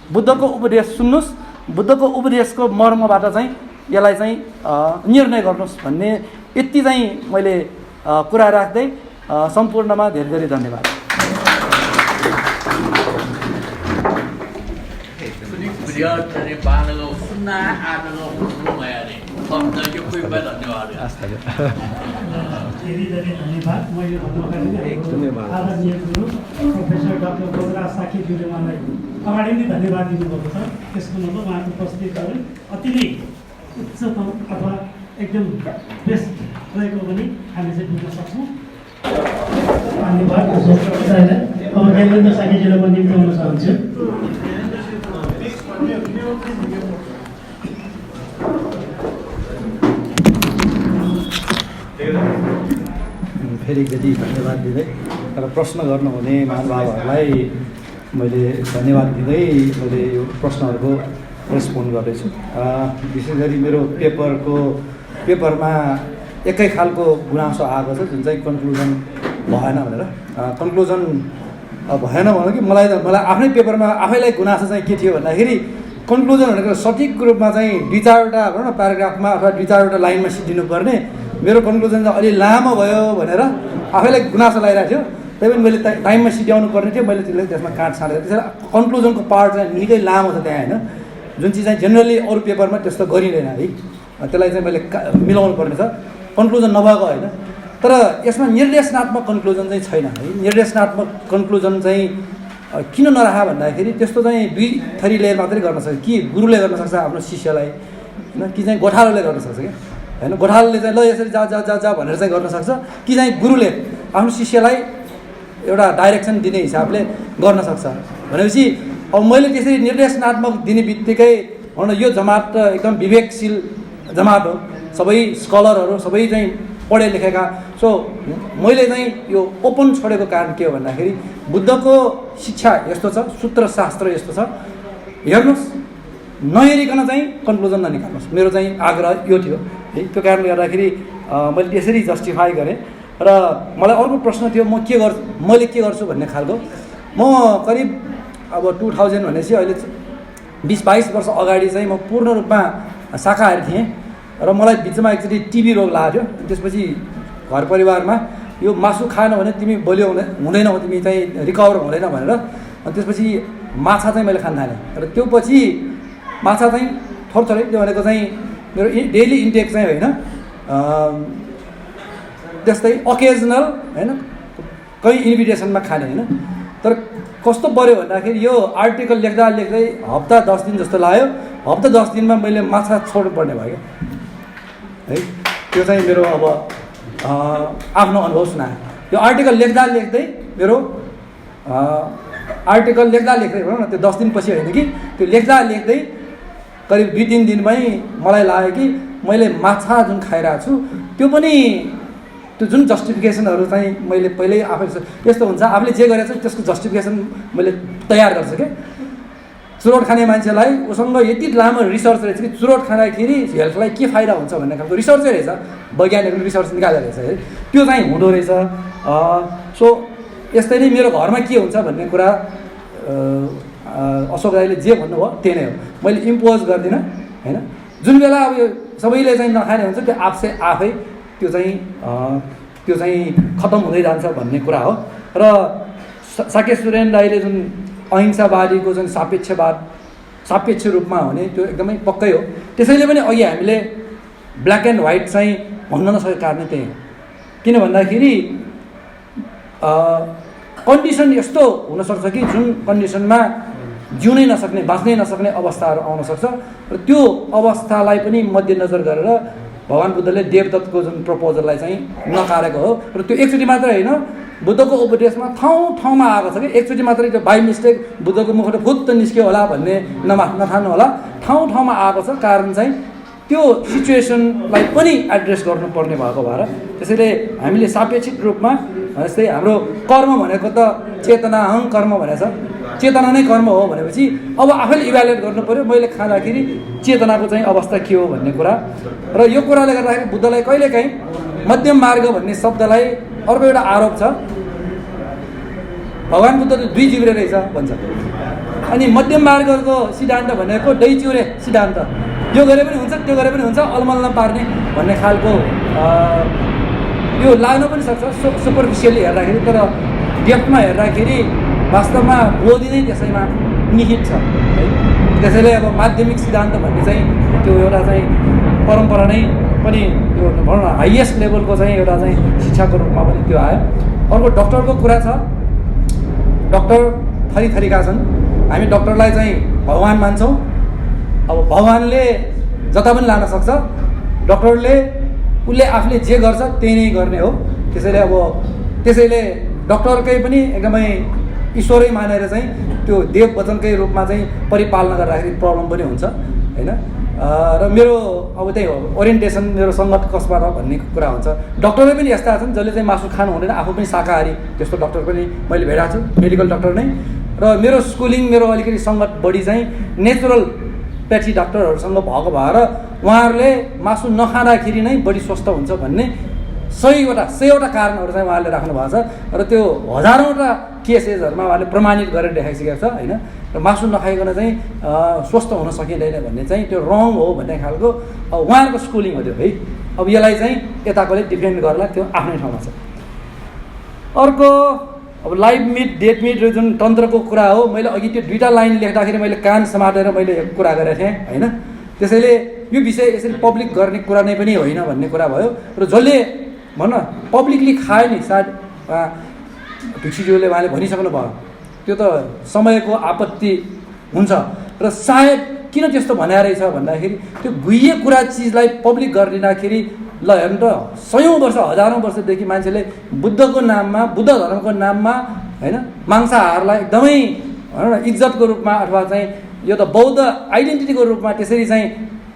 बुद्धको उपदेश सुन्नुहोस्, बुद्धको उपदेशको मर्मबाट चाहिँ यसलाई चाहिँ निर्णय गर्नुहोस् भन्ने यति चाहिँ मैले कुरा राख्दै सम्पूर्णमा धेरै धेरै धन्यवाद। धेरै धेरै धन्यवाद। मैले भन्नुलाई आदरणीय गुरु प्रोफेसर डाक्टर बोधराज साकीज्यूले मलाई अगाडि नै धन्यवाद दिनुभएको छ। त्यसको मतलब उहाँको उपस्थितिहरू अति नै उच्चतम अथवा एकदम बेस्ट रहेको पनि हामी चाहिँ बुझ्न सक्छौँ। धन्यवाद। अब ज्ञानेन्द्र साकीज्यूलाई म निम्त्याउन चाहन्छु। फेरि एकचोटि धन्यवाद दिँदै र प्रश्न गर्नुहुने महानुभावहरूलाई मैले धन्यवाद दिँदै मैले यो प्रश्नहरूको रेस्पोन्ड गर्दैछु। विशेष गरी मेरो पेपरमा एकै खालको गुनासो आएको छ जुन चाहिँ कन्क्लुजन भएन भनेर। कन्क्लुजन भएन भन्नु कि मलाई आफ्नै पेपरमा आफैलाई गुनासो चाहिँ के थियो भन्दाखेरि कन्क्लुजन भनेको सठिक रूपमा चाहिँ 2-4वटा भनौँ न प्याराग्राफमा अथवा 2-4वटा लाइनमा सिद्धिनुपर्ने, मेरो कन्क्लुजन चाहिँ अलि लामो भयो भनेर आफैलाई गुनासो लगाइरहेको थियो। त्यही पनि मैले टाइममा सिध्याउनु पर्ने थियो, मैले त्यसलाई त्यसमा काट छाँडेको। त्यसरी कन्क्लुजनको पार्ट चाहिँ निकै लामो छ त्यहाँ होइन। जुन चिज चाहिँ जेनरली अरू पेपरमा त्यस्तो गरिँदैन है, त्यसलाई चाहिँ मैले मिलाउनु पर्ने छ, कन्क्लुजन नभएको होइन। तर यसमा निर्देशनात्मक कन्क्लुजन चाहिँ छैन है। निर्देशनात्मक कन्क्लुजन चाहिँ किन नराखा भन्दाखेरि त्यस्तो चाहिँ दुई थरी लेयर मात्रै गर्न सक्छ, कि गुरुले गर्न सक्छ आफ्नो शिष्यलाई होइन, कि चाहिँ गोठालोले गर्न सक्छ क्या होइन। गोठालोले चाहिँ ल यसरी जा जा जा जा भनेर चाहिँ गर्न सक्छ, कि चाहिँ गुरुले आफ्नो शिष्यलाई एउटा डाइरेक्सन दिने हिसाबले गर्न सक्छ। भनेपछि अब मैले त्यसरी निर्देशनात्मक दिने बित्तिकै भनौँ न यो जमात त एकदम विवेकशील जमात हो, सबै स्कलरहरू सबै चाहिँ पढे लेखेका। सो मैले चाहिँ यो ओपन छोडेको कारण के हो भन्दाखेरि बुद्धको शिक्षा यस्तो छ, सूत्रशास्त्र यस्तो छ, हेर्नुहोस् नहेरिकन चाहिँ कन्क्लुजन ननिकाल्नुहोस्। मेरो चाहिँ आग्रह यो थियो है। त्यो कारणले गर्दाखेरि मैले त्यसरी जस्टिफाई गरेँ। र मलाई अर्को प्रश्न थियो, मैले के गर्छु भन्ने खालको। म करिब अब 2000 भनेपछि अहिले 20-22 वर्ष अगाडि चाहिँ म पूर्ण रूपमा शाकाहारी थिएँ र मलाई बिचमा एकचोटि टिबी रोग लाग्यो। त्यसपछि घर परिवारमा यो मासु खाएन भने तिमी बलियो हुँदैनौ, तिमी चाहिँ रिकभर हुँदैन भनेर, अनि त्यसपछि माछा चाहिँ मैले खान थालेँ। र त्यो पछि माछा चाहिँ थोरै त्यो भनेको चाहिँ मेरो डेली इन्टेक चाहिँ होइन, त्यस्तै अकेजनल होइन, कहीँ इन्भिटेसनमा खाने होइन। तर कस्तो पऱ्यो भन्दाखेरि यो आर्टिकल लेख्दा लेख्दै हप्ता 10 दिन जस्तो लाग्यो। हप्ता 10 दिनमा मैले माछा छोड्नु पर्ने भयो है। त्यो चाहिँ मेरो अब आफ्नो अनुभव सुनाएँ। यो आर्टिकल लेख्दा लेख्दै मेरो आर्टिकल लेख्दा लेख्दै भनौँ न, त्यो 10 दिनपछि होइन कि, त्यो लेख्दा लेख्दै करिब 2-3 दिनमै मलाई लाग्यो कि मैले माछा जुन खाइरहेको छु त्यो पनि त्यो जुन जस्टिफिकेसनहरू चाहिँ मैले पहिल्यै आफै यस्तो हुन्छ, आफूले जे गरेको छ त्यसको जस्टिफिकेसन मैले तयार गर्छु क्या। चुरोट खाने मान्छेलाई उसँग यति लामो रिसर्च रहेछ कि चुरोट खाँदाखेरि हेल्थलाई के फाइदा हुन्छ भन्ने खालको रिसर्चै रहेछ, वैज्ञानिकले रिसर्च निकालेको रहेछ है, त्यो चाहिँ हुँदो रहेछ। सो यस्तै नै मेरो घरमा के हुन्छ भन्ने कुरा अशोक दाइले जे भन्नुभयो त्यही नै हो, मैले इम्पोज गर्दिनँ होइन। जुन बेला अब यो सबैले चाहिँ नखाने हुन्छ त्यो आफै त्यो चाहिँ खत्तम हुँदै जान्छ भन्ने कुरा हो। र साकेत सुरेन दाइले जुन अहिंसावादीको जुन सापेक्ष रूपमा हुने त्यो एकदमै पक्कै हो। त्यसैले पनि अघि हामीले ब्ल्याक एन्ड व्हाइट चाहिँ भन्न नसकेको कारण त्यही हो। किन भन्दाखेरि कन्डिसन यस्तो हुनसक्छ कि जुन कन्डिसनमा जिउनै नसक्ने, बाँच्नै नसक्ने अवस्थाहरू आउन सक्छ। र त्यो अवस्थालाई पनि मध्यनजर गरेर भगवान् बुद्धले देवदत्तको जुन प्रपोजललाई चाहिँ नकारेको हो। र त्यो एकचोटि मात्रै होइन, बुद्धको उपदेशमा ठाउँमा आएको छ कि एकचोटि मात्रै त्यो बाई मिस्टेक बुद्धको मुखबाट फुत्त निस्क्यो होला भन्ने नठान्नु होला, ठाउँमा आएको छ। कारण चाहिँ त्यो सिचुएसनलाई पनि एड्रेस गर्नुपर्ने भएको भएर त्यसैले हामीले सापेक्षिक रूपमा जस्तै हाम्रो कर्म भनेको त चेतना हङ कर्म भनेको छ, चेतना नै कर्म हो भनेपछि अब आफैले इभ्यालुएट गर्नु पऱ्यो मैले खाँदाखेरि चेतनाको चाहिँ अवस्था के हो भन्ने कुरा। र यो कुराले गर्दाखेरि बुद्धलाई कहिलेकाहीँ मध्यम मार्ग भन्ने शब्दलाई अर्को एउटा आरोप छ, भगवान् बुद्ध त 2 जिब्रे रहेछ भन्छ। अनि मध्यम मार्गको सिद्धान्त भनेको डैचिउरे सिद्धान्त, यो गरे पनि हुन्छ त्यो गरे पनि हुन्छ, अलमल नपार्ने भन्ने खालको यो लाग्न पनि सक्छ सुपरफिसियली हेर्दाखेरि। तर डेप्थमा हेर्दाखेरि वास्तवमा बोधी नै त्यसैमा निहित छ है। त्यसैले अब माध्यमिक सिद्धान्त भन्ने चाहिँ त्यो एउटा चाहिँ परम्परा नै पनि यो भनौँ न हाइएस्ट लेभलको चाहिँ एउटा चाहिँ शिक्षाको रूपमा पनि त्यो आयो। अर्को डक्टरको कुरा छ, डक्टर थरीका छन्। हामी डक्टरलाई चाहिँ भगवान् मान्छौँ। अब भगवान्ले जता पनि लान सक्छ, डक्टरले उसले आफूले जे गर्छ त्यही नै गर्ने हो। त्यसैले डक्टरकै पनि एकदमै ईश्वरै मानेर चाहिँ त्यो देव वचनकै रूपमा चाहिँ परिपालना गर्दाखेरि प्रब्लम पनि हुन्छ होइन। र मेरो अब त्यही हो ओरिएन्टेसन, मेरो सङ्गत कसबाट भन्ने कुरा हुन्छ। डक्टरै पनि यस्ता छन् जसले चाहिँ मासु खानु हुँदैन, आफू पनि शाकाहारी, त्यस्तो डक्टर पनि मैले भेटाएको छु, मेडिकल डक्टर नै। र मेरो स्कुलिङ, मेरो अलिकति सङ्गत बढी चाहिँ नेचुरल पेटी डाक्टरहरूसँग भएको भएर उहाँहरूले मासु नखाँदाखेरि नै बढी स्वस्थ हुन्छ भन्ने 100वटा कारणहरू चाहिँ उहाँले राख्नु भएको छ। र त्यो हजारौँवटा केसेसहरूमा उहाँले प्रमाणित गरेर देखाइसकेको छ होइन। र मासु नखाइकन चाहिँ स्वस्थ हुन सकिँदैन भन्ने चाहिँ त्यो रङ हो भन्ने खालको उहाँहरूको स्कुलिङ हो त्यो है। अब यसलाई चाहिँ यताकोले डिफेन्ड गर्ला, त्यो आफ्नै ठाउँमा छ। अर्को अब लाइभ मिट डेट मिट र जुन तन्त्रको कुरा हो, मैले अघि त्यो 2टा लाइन लेख्दाखेरि मैले कान समातेर मैले कुरा गरेको थिएँ होइन। त्यसैले यो विषय यसरी पब्लिक गर्ने कुरा नै पनि होइन भन्ने कुरा भयो। र जसले भन पब्लिकली खायो नि सायद भिक्षुज्यूले उहाँले भनिसक्नु भयो, त्यो त समयको आपत्ति हुन्छ। र सायद किन त्यस्तो भनेको रहेछ भन्दाखेरि त्यो गुह्य कुरा चिजलाई पब्लिक गरिदिँदाखेरि ल हेर्नु त 100औं वर्ष 1000औं वर्षदेखि मान्छेले बुद्धको नाममा, बुद्ध धर्मको नाममा होइन मांसाहारलाई एकदमै भनौँ न इज्जतको रूपमा अथवा चाहिँ यो त बौद्ध आइडेन्टिटीको रूपमा त्यसरी चाहिँ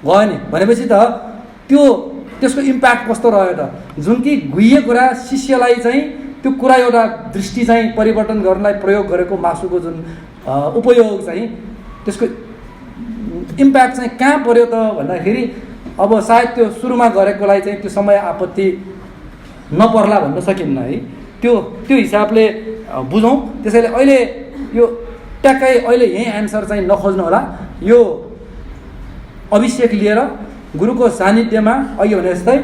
गयो नि भनेपछि त त्यसको इम्प्याक्ट कस्तो रह्यो त। जुन कि गुह्य कुरा शिष्यलाई चाहिँ त्यो कुरा एउटा दृष्टि चाहिँ परिवर्तन गर्नलाई प्रयोग गरेको मासुको जुन उपयोग चाहिँ त्यसको इम्प्याक्ट चाहिँ कहाँ पर्यो त भन्दाखेरि अब सायद त्यो सुरुमा गरेकोलाई चाहिँ त्यो समय आपत्ति नपर्ला भन्न सकिन्न है। त्यो हिसाबले बुझौँ। त्यसैले अहिले यो ट्याक्कै अहिले यही एन्सर चाहिँ नखोज्नु होला। यो अभिषेक लिएर गुरुको सानिध्यमा अघि भने जस्तै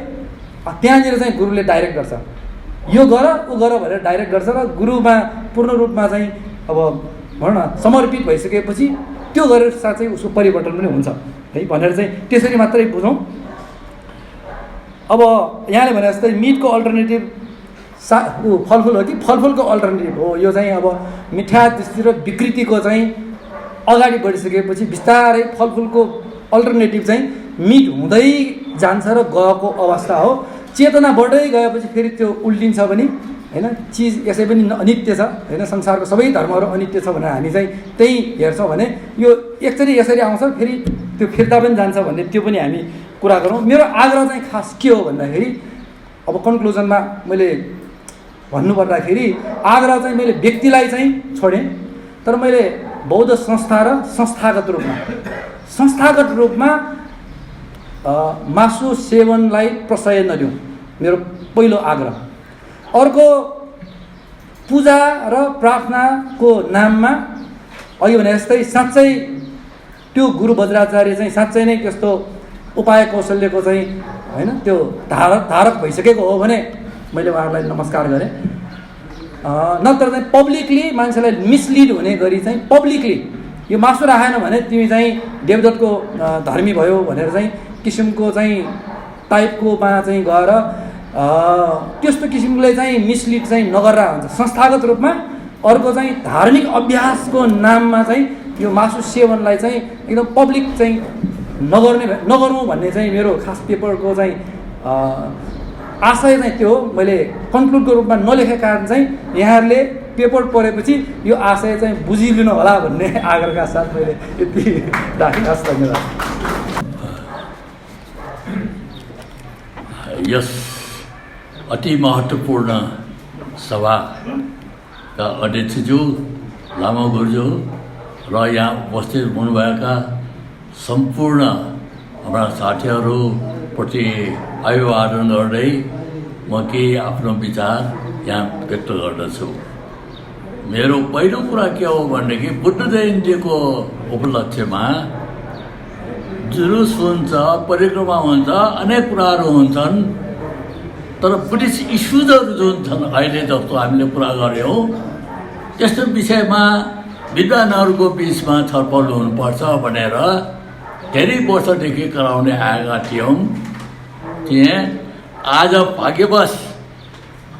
त्यहाँनिर चाहिँ गुरुले डाइरेक्ट गर्छ, यो गर ऊ गर भनेर डाइरेक्ट गर्छ र गुरुमा पूर्ण रूपमा चाहिँ अब भनौँ न समर्पित भइसकेपछि त्यो गरेर साथ चाहिँ उसको परिवर्तन पनि हुन्छ है भनेर चाहिँ त्यसरी मात्रै बुझौँ। अब यहाँले भने जस्तै मिटको अल्टरनेटिभ फलफुल हो कि फलफुलको अल्टरनेटिभ हो। यो चाहिँ अब मिठा दृष्टि र विकृतिको चाहिँ अगाडि बढिसकेपछि बिस्तारै फलफुलको अल्टरनेटिभ चाहिँ मिट हुँदै जान्छ र गएको अवस्था हो। चेतना बढ्दै गएपछि फेरि त्यो उल्टिन्छ पनि होइन। चिज यसै पनि अनित्य छ होइन, संसारको सबै धर्महरू अनित्य छ भनेर हामी चाहिँ त्यही हेर्छौँ भने यो एकचोटि यसरी आउँछ फेरि त्यो फिर्ता पनि जान्छ भन्ने त्यो पनि हामी कुरा गरौँ। मेरो आग्रह चाहिँ खास के हो भन्दाखेरि अब कन्क्लुजनमा मैले भन्नुपर्दाखेरि आग्रह चाहिँ मैले व्यक्तिलाई चाहिँ छोडेँ, तर मैले बौद्ध संस्था र संस्थागत रूपमा मासु सेवनलाई प्रशय नदिउँ, मेरो पहिलो आग्रह। अर्को पूजा र प्रार्थनाको नाममा अघि भने जस्तै साँच्चै त्यो गुरु वज्राचार्य चाहिँ साँच्चै नै त्यस्तो उपाय कौशल्यको चाहिँ होइन त्यो धारक भइसकेको हो भने मैले उहाँहरूलाई नमस्कार गरेँ। नत्र चाहिँ पब्लिकली मान्छेलाई मिसलिड हुने गरी चाहिँ पब्लिकली यो मासु राखेन भने तिमी चाहिँ देवदत्तको धर्मी भयो भनेर चाहिँ किसिमको चाहिँ टाइपकोमा चाहिँ गएर त्यस्तो किसिमले चाहिँ मिसलिड चाहिँ नगरेर हुन्छ संस्थागत रूपमा। अर्को चाहिँ धार्मिक अभ्यासको नाममा चाहिँ यो मासु सेवनलाई चाहिँ एकदम पब्लिक चाहिँ नगरौँ भन्ने चाहिँ मेरो खास पेपरको चाहिँ आशय चाहिँ त्यो हो। मैले कन्क्लुडको रूपमा नलेखेको कारण चाहिँ यहाँहरूले पेपर पढेपछि यो आशय चाहिँ बुझिलिनु होला भन्ने आग्रहका साथ मैले यति राखेँ। हस्, धन्यवाद। यस अति महत्त्वपूर्ण सभाका अध्यक्षज्यू, लामा गुरुज्यू र यहाँ उपस्थित हुनुभएका सम्पूर्ण हाम्रा साथीहरूप्रति अभिवादन गर्दै म केही आफ्नो विचार यहाँ व्यक्त गर्दछु। मेरो पहिलो कुरा के हो भनेदेखि बुद्ध जयन्तीको उपलक्ष्यमा जुलुस हुन्छ, परिक्रमा हुन्छ, अनेक कुराहरू हुन्छन्। तर बुद्धिस्ट इस्युजहरू जुन छन् अहिले जस्तो हामीले कुरा गऱ्यौँ त्यस्तो विषयमा विद्वानहरूको बिचमा छलफल हुनुपर्छ भनेर धेरै वर्षदेखि गराउँदै आएका थियौँ। त्यहाँ आज भाग्यवश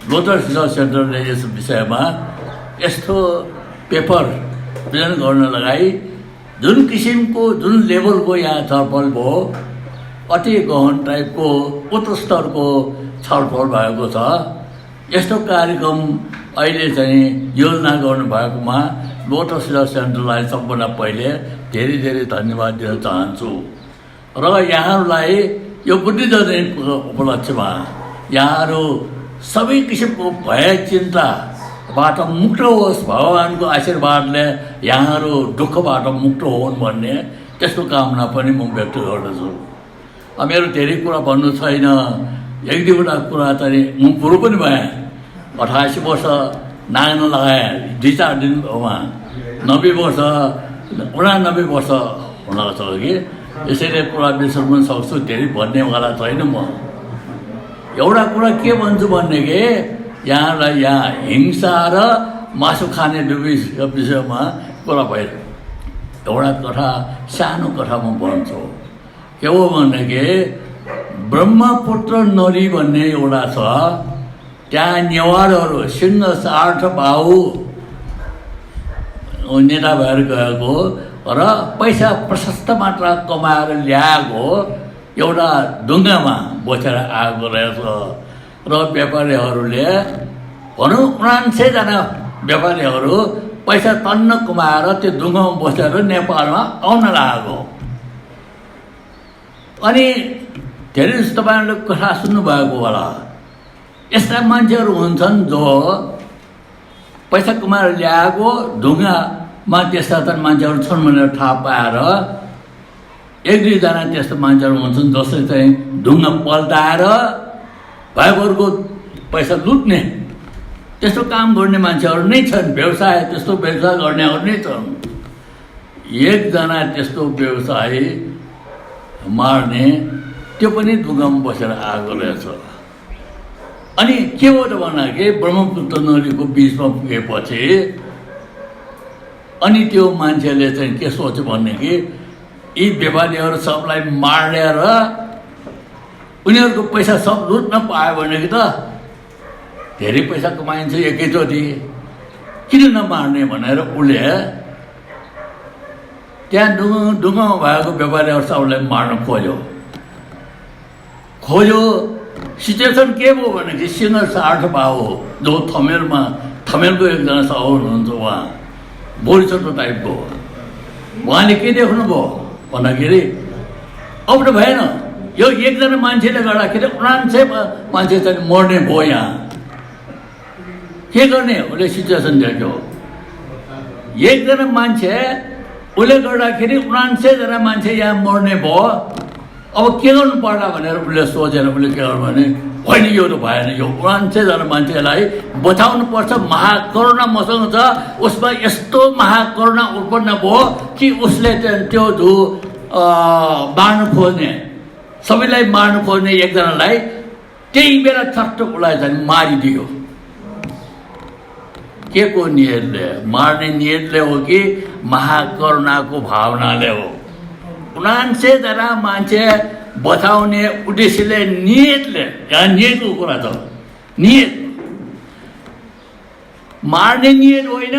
लोटस रिसर्च सेन्टरले यस विषयमा यस्तो पेपर प्रेरण गर्न लगाई जुन किसिमको जुन लेभलको यहाँ छलफल भयो अति गहन टाइपको उच्च स्तरको छलफल भएको छ। यस्तो कार्यक्रम अहिले चाहिँ योजना गर्नुभएकोमा लोटस रिसर्च सेन्टरलाई सबभन्दा पहिले धेरै धेरै धन्यवाद दिन चाहन्छु। र यहाँहरूलाई यो बुद्धि जयन्तीको उपलक्ष्यमा यहाँहरू सबै किसिमको भय चिन्ताबाट मुक्त होस्, भगवानको आशीर्वादले यहाँहरू दुःखबाट मुक्त होस् भन्ने त्यस्तो कामना पनि म व्यक्त गर्दछु। मेरो धेरै कुरा भन्नु छैन। एक दुईवटा कुरा चाहिँ म पुरो पनि भएँ। 88 वर्ष नाग्न लगाएँ, 2-4 दिनमा 90 वर्ष 89 वर्ष हुन लाग्छ कि यसैले कुरा बिर्सन पनि सक्छु, धेरै भन्नेवाला छैन म। एउटा कुरा के भन्छु भनेदेखि यहाँलाई यहाँ हिंसा र मासु खाने विषयमा कुरा भइरहेको एउटा कथा सानो कथा म भन्छु के हो भनेदेखि ब्रह्मपुत्र नदी भन्ने एउटा छ त्यहाँ नेवारहरू सिंह सार्थ बाहु नेता भएर गएको र पैसा प्रशस्त मात्रा कमाएर ल्याएको एउटा ढुङ्गामा बसेर आएको रहेछ र व्यापारीहरूले भनौँ 99 जना व्यापारीहरू पैसा टन्न कमाएर त्यो ढुङ्गामा बसेर नेपालमा आउन लागेको अनि धेरै जस्तो तपाईँहरूले कथा सुन्नुभएको होला यस्ता मान्छेहरू हुन्छन् जो पैसा कमाएर ल्याएको ढुङ्गामा त्यस्ता त मान्छेहरू छन् भनेर थाहा पाएर 1-2 जना त्यस्तो मान्छेहरू हुन्छन् जसले चाहिँ ढुङ्गा पल्टाएर भाइहरूको पैसा लुट्ने त्यस्तो काम गर्ने मान्छेहरू नै छन् व्यवसाय त्यस्तो व्यवसाय गर्नेहरू नै छन् 1 जना त्यस्तो व्यवसाय मार्ने त्यो पनि ढुङ्गामा बसेर आएको रहेछ अनि के हो त भन्दाखेरि ब्रह्मपुत्र नदीको बिचमा पुगेपछि अनि त्यो मान्छेले चाहिँ के सोच्यो भनेदेखि यी व्यापारीहरू सबलाई मारेर उनीहरूको पैसा सब लुट्न पायो भनेदेखि त धेरै पैसा कमाइन्छ एकैचोटि किन नमार्ने भनेर उसले त्यहाँ ढुङ्गामा भएको व्यापारीहरू सबलाई मार्न खोज्यो सिचुएसन के भयो भनेदेखि सिंह सार्थ बाहु जो थमेलको एकजना साहु हुनुहुन्छ उहाँ बोरिचटो टाइपको उहाँले के देख्नुभयो भन्दाखेरि अब त भएन यो 1 जना मान्छेले गर्दाखेरि 99 मान्छे चाहिँ मर्ने भयो यहाँ के गर्ने उसले सिचुएसन देख्यो 1 जना मान्छे उसले गर्दाखेरि 99 जना मान्छे यहाँ मर्ने भयो अब के गर्नु पर्ला भनेर उसले सोचेर उसले के गर्नु भने होइन यो त भएन यो 99 जना मान्छेलाई बचाउनु पर्छ महाकरुणा मसँग छ उसमा यस्तो महाकरुणा उत्पन्न भयो कि उसले त्यो मार्नु खोज्ने सबैलाई मार्नु खोज्ने 1 जनालाई त्यही बेला छट्ट उसलाई चाहिँ मारिदियो के को नियतले मार्ने नियतले हो कि महाकरुणाको भावनाले हो 99 जना मान्छे बचाउने उद्देश्यले नियतले यहाँ नियतको कुरा छ नियत मार्ने नियत होइन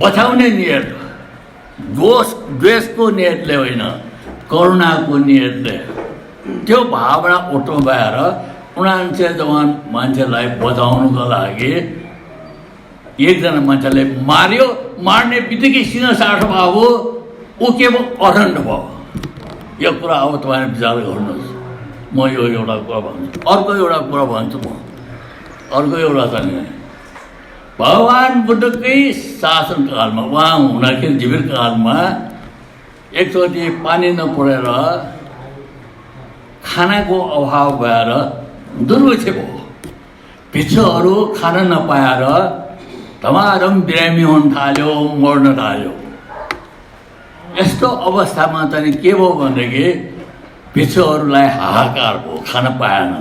बचाउने नियत द्वेषको नियतले होइन करुणाको नियतले त्यो भावना उत्पन्न भएर 99 जवान मान्छेलाई बचाउनुको लागि 1 जना मान्छेले मार्यो मार्ने बित्तिकै सिंह सार्थ बाबु ऊ के भयो अरण्ड भयो यो कुरा अब तपाईँले विचार गर्नुहोस् म यो एउटा कुरा भन्छु अर्को एउटा कुरा भन्छु म अर्को एउटा चाहिँ भगवान् बुद्धकै शासनकालमा उहाँ हुँदाखेरि जीवितकालमा एकचोटि पानी नपरेर खानाको अभाव भएर दुर्भिक्ष भयो भिक्षुहरू खान नपाएर धमाधम बिरामी हुन थाल्यो मर्न थाल्यो यस्तो अवस्थामा चाहिँ के भयो भनेदेखि भिक्षुहरूलाई हाहाकार भयो खान पाएन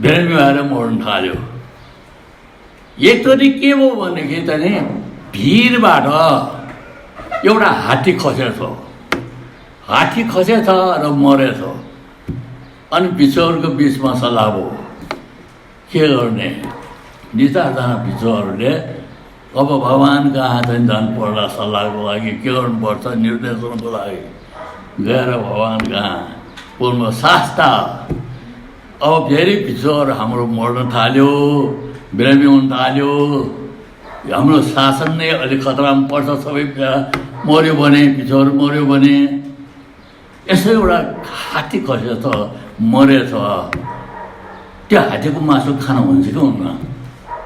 बिरामी भएर मर्न थाल्यो एकचोटि के भयो भनेदेखि चाहिँ भिरबाट एउटा हात्ती खसेछ र मरेछ अनि भिक्षुहरूको बिचमा सल्लाह भयो के गर्ने 2-4 जना भिक्षुहरूले अब भगवान् कहाँ चाहिँ जानु पर्ला सल्लाहको लागि के गर्नुपर्छ निर्देशनको लागि गएर भगवान् कहाँ पूर्व शास्ता अब फेरि भिक्षुहरू हाम्रो मर्न थाल्यो बिरामी हुन थाल्यो हाम्रो शासन नै अलिक खतरामा पर्छ सबै मर्यो भने भिक्षुहरू मर्यो भने यसो एउटा हात्ती खसेछ मरेछ त्यो हात्तीको मासु खान हुन्छ कि हुन्न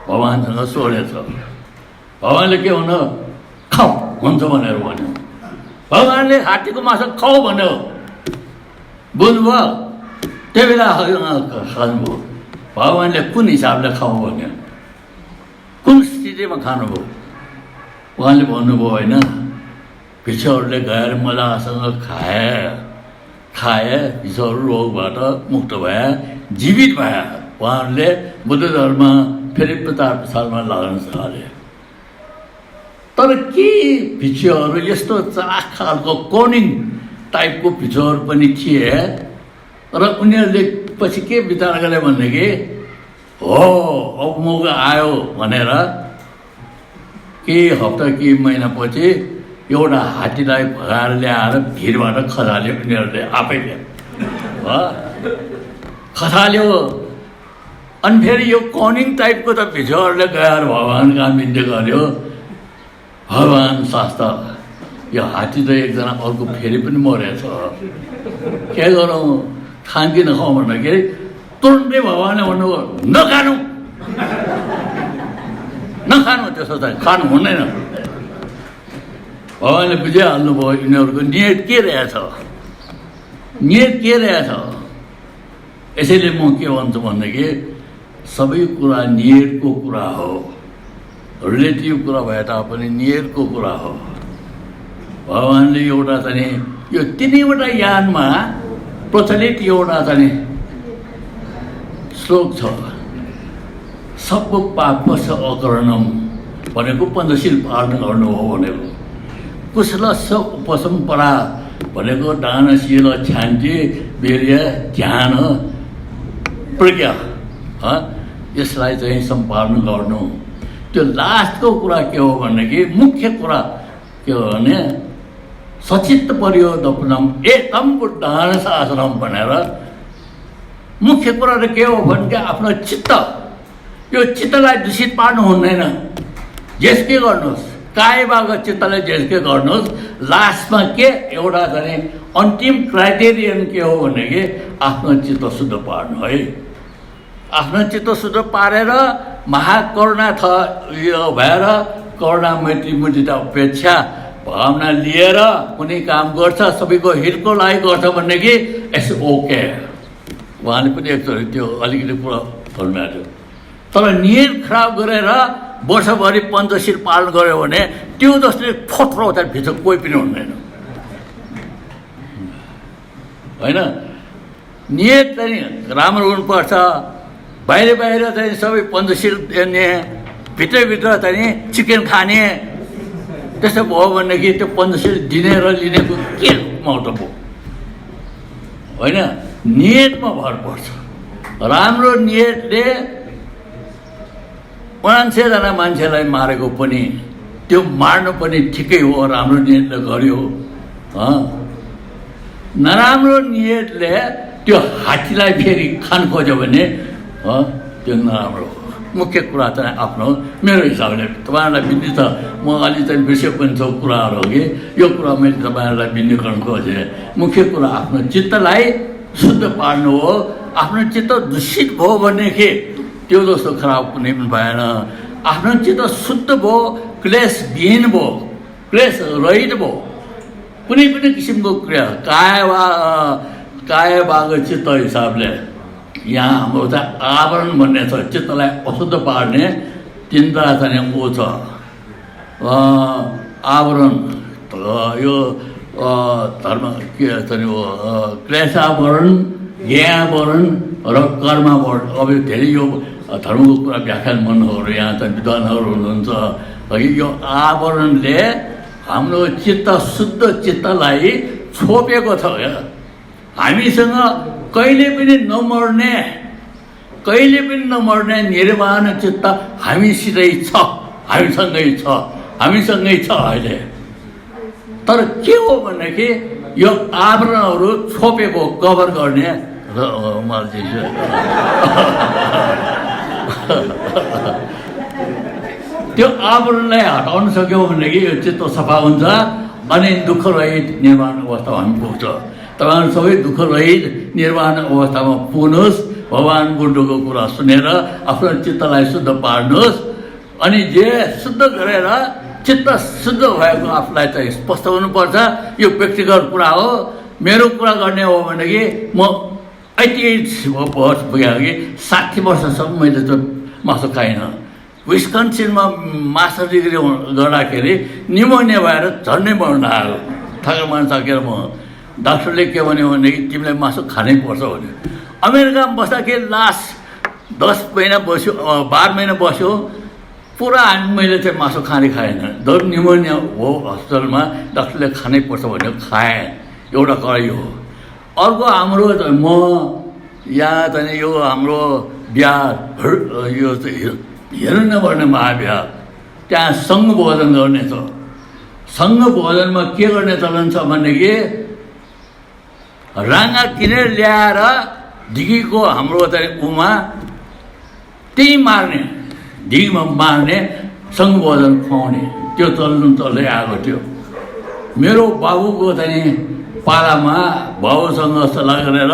भगवान्सँग सोधेछ भगवान्ले के भन्नु खाऊ हुन्छ भनेर भन्यो भगवान्ले हात्तीको मासु खाऊ भन्यो बुझ्नुभयो त्यही बेला खानुभयो भगवान्ले कुन हिसाबले खाऊ भन्यो कुन स्थितिमा खानुभयो उहाँले भन्नुभयो होइन भिक्षुहरूले गएर मजासँग खाए भिक्षुहरू रोगबाट मुक्त भए जीवित भए उहाँहरूले बुद्ध धर्म फेरि प्रचार प्रसारमा लाग्न थाले तर केही भिक्षुहरू यस्तो चाख खालको कोनिङ टाइपको भिक्षुहरू पनि थिए र उनीहरूले पछि के विचार गरे भनेदेखि हो अब मौका आयो भनेर केही हप्ता केही महिनापछि एउटा हात्तीलाई भगाएर ल्याएर भिरबाट खसाल्यो उनीहरूले आफैले खसाल्यो। अनि फेरि यो कनिङ टाइपको त भिक्षुहरूले गएर भगवान् कहाँ बिन्ती गर्यो, भगवान् शास्त्र यो हात्ती त एकजना अर्को फेरि पनि मरेछ, के गरौँ खान कि नखाउँ भन्दाखेरि तुरुन्तै भगवान्ले भन्नुभयो नखानु नखानु, त्यसो त खानु हुँदैन। भगवान्ले बुझिहाल्नुभयो यिनीहरूको नियत के रहेछ, नियत के रहेछ। यसैले म के भन्छु भनेदेखि सबै कुरा नियतको कुरा हो, रिलेटिभ कुरा भए तापनि नियतको कुरा हो। भगवान्ले एउटा चाहिँ यो तिनैवटा यानमा प्रचलित एउटा चाहिँ श्लोक छ, सबको पाप छ अकरणम भनेको पञ्चशील पालन गर्नु हो भनेको, कुशलस्य उपसम्परा भनेको दानशील क्षान्ति वीर्य ध्यान प्रज्ञा यसलाई चाहिँ सम्पादन गर्नु। त्यो लास्टको कुरा के हो भनेदेखि मुख्य कुरा के हो भने सचित्त परियोदपनम एतम बुद्धान शासनम भनेर मुख्य कुरा के हो भने आफ्नो चित्त, यो चित्तलाई दूषित पार्नु हुँदैन। जेसके गर्नुहोस् कायबाट चित्तलाई जेसके गर्नुहोस्, लास्टमा के एउटा चाहिँ अन्तिम क्राइटेरियन के हो भनेदेखि आफ्नो चित्त शुद्ध पार्नु है। आफ्नो चित्त शुद्ध पारेर महाकरुणा यो भएर करुणा मैत्री मुदिता उपेक्षा भावना लिएर कुनै काम गर्छ, सबैको हितको लागि गर्छ भनेदेखि इट्स ओके। उहाँले पनि एकचोटि त्यो अलिकति पुरा भन्नुभएको थियो। तर नियत खराब गरेर वर्षभरि पञ्चशील पालन गर्यो भने त्यो जसले फोत्रो त्यहाँ भित्र कोही पनि हुँदैन होइन। नियत चाहिँ राम्रो हुनुपर्छ। बाहिर बाहिर चाहिँ सबै पञ्चशील दिने, भित्रभित्र चाहिँ चिकन खाने, त्यस्तो भयो भनेदेखि त्यो पञ्चशील दिने र लिनेको के महत्त्व भयो होइन। नियतमा भर पर्छ। राम्रो नियतले 500जना मान्छेलाई मारेको पनि त्यो मार्नु पनि ठिकै हो, राम्रो नियतले गर्यो। नराम्रो नियतले त्यो हात्तीलाई फेरि खान खोज्यो भने त्यो नराम्रो हो। मुख्य कुरा चाहिँ आफ्नो मेरो हिसाबले तपाईँहरूलाई बिन्ती छ, म अलि चाहिँ बिर्से पनि छ कुराहरू हो कि यो कुरा मैले तपाईँहरूलाई बिन्ती गर्न खोजेँ। मुख्य कुरा आफ्नो चित्तलाई शुद्ध पार्नु हो। आफ्नो चित्त दूषित भयो भनेदेखि त्यो जस्तो खराब कुनै पनि भएन। आफ्नो चित्त शुद्ध भयो, क्लेशविहीन भयो, क्लेश रहित भयो, कुनै पनि किसिमको क्रिया कायबाट चित्त हिसाबले यहाँ हाम्रो चाहिँ आवरण भन्ने छ, चित्तलाई अशुद्ध पार्ने तिनवटा चाहिँ ऊ छ आवरण। यो धर्म के चाहिँ क्लेशावरण, ज्ञावरण र कर्मावरण। अब धेरै यो धर्मको कुरा व्याख्यान मनहरू यहाँ चाहिँ विद्वानहरू हुनुहुन्छ। यो आवरणले हाम्रो चित्त शुद्ध चित्तलाई छोपेको छ क्या। हामीसँग कहिले पनि नमर्ने निर्वाण चित्त हामीसितै छ, हामीसँगै छ अहिले। तर के हो भनेदेखि यो आवरणहरू छोपेको कभर गर्ने त्यो आवरणलाई हटाउन सक्यौँ भनेदेखि यो चित्त सफा हुन्छ अनि दुःख रहित निर्वाण अवस्थामा हामी पुग्छ। तपाईँहरू सबै दुःख रहित निर्वाण अवस्थामा पुग्नुहोस्। भगवान् बुद्धको कुरा सुनेर आफ्नो चित्तलाई शुद्ध पार्नुहोस्। अनि जे शुद्ध गरेर चित्त शुद्ध भएको आफूलाई चाहिँ स्पष्ट हुनुपर्छ। यो व्यक्तिगत कुरा हो। मेरो कुरा गर्ने हो भनेदेखि म 88 वर्ष पुगेँ कि 60 वर्षसम्म मैले त मासु खाइनँ। विस्कन्सिनमा मास्टर डिग्री गर्दाखेरि निमोनिया भएर झन्डै मर्न आयो। थकान सकेर म डाक्टरले के भन्यो भनेदेखि तिमीलाई मासु खानै पर्छ भन्यो। अमेरिकामा बस्दाखेरि लास्ट 10 महिना बस्यो, 12 महिना बस्यो। पुरा मैले चाहिँ मासु खाने खाएन। जब निमोनिया हो हस्पिटलमा डाक्टरले खानै पर्छ भनेर खाएँ, एउटा कडी हो। अर्को हाम्रो म यहाँ चाहिँ यो हाम्रो बिहा यो चाहिँ हेर्नु नपर्ने महाबिहा, त्यहाँ सङ्घ भोजन गर्ने छ। सङ्घ भोजनमा के गर्ने चलन छ भनेदेखि राँगा किनेर ल्याएर ढिकीको हाम्रो चाहिँ उमा त्यही मार्ने, ढिकीमा मार्ने, सङ्घ भोजन खुवाउने, त्यो चल्नु चल्दै आएको थियो। मेरो बाबुको चाहिँ पालामा बाबुसँग सल्लाह गरेर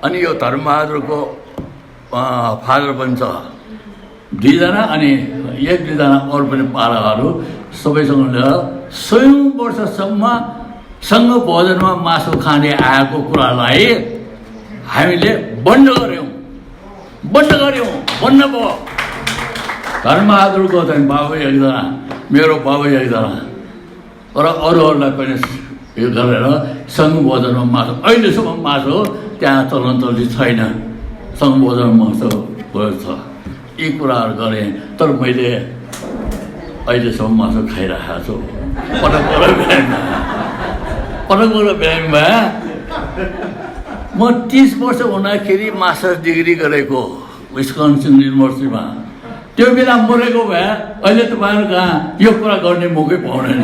अनि यो धर्मबहादुरको फादर पनि छ, 2 जना अनि 1-2 जना अरू पनि पालाहरू सबैसँग लिएर 100 वर्षसम्म सङ्घ भोजनमा मासु खाने आएको कुरालाई हामीले बन्द गऱ्यौँ। बन्द भयो। धर्मबहादुरको चाहिँ बाबु 1 जना, मेरो बाबु 1 जना र अरूहरूलाई पनि यो गरेर सङ्घ भोजनमा मासु, अहिलेसम्म मासु त्यहाँ चलन चल्ती छैन, सङ्घ भोजनमा मासु छ। यी कुराहरू गरेँ, तर मैले अहिलेसम्म मासु खाइरहेको छु। पटक बिरामीमा म 30 वर्ष हुँदाखेरि मास्टर्स डिग्री गरेको विस्कन्सिन युनिभर्सिटीमा। त्यो बेला मरेको भए अहिले तपाईँहरू कहाँ यो कुरा गर्ने मौकै पाउँदैन।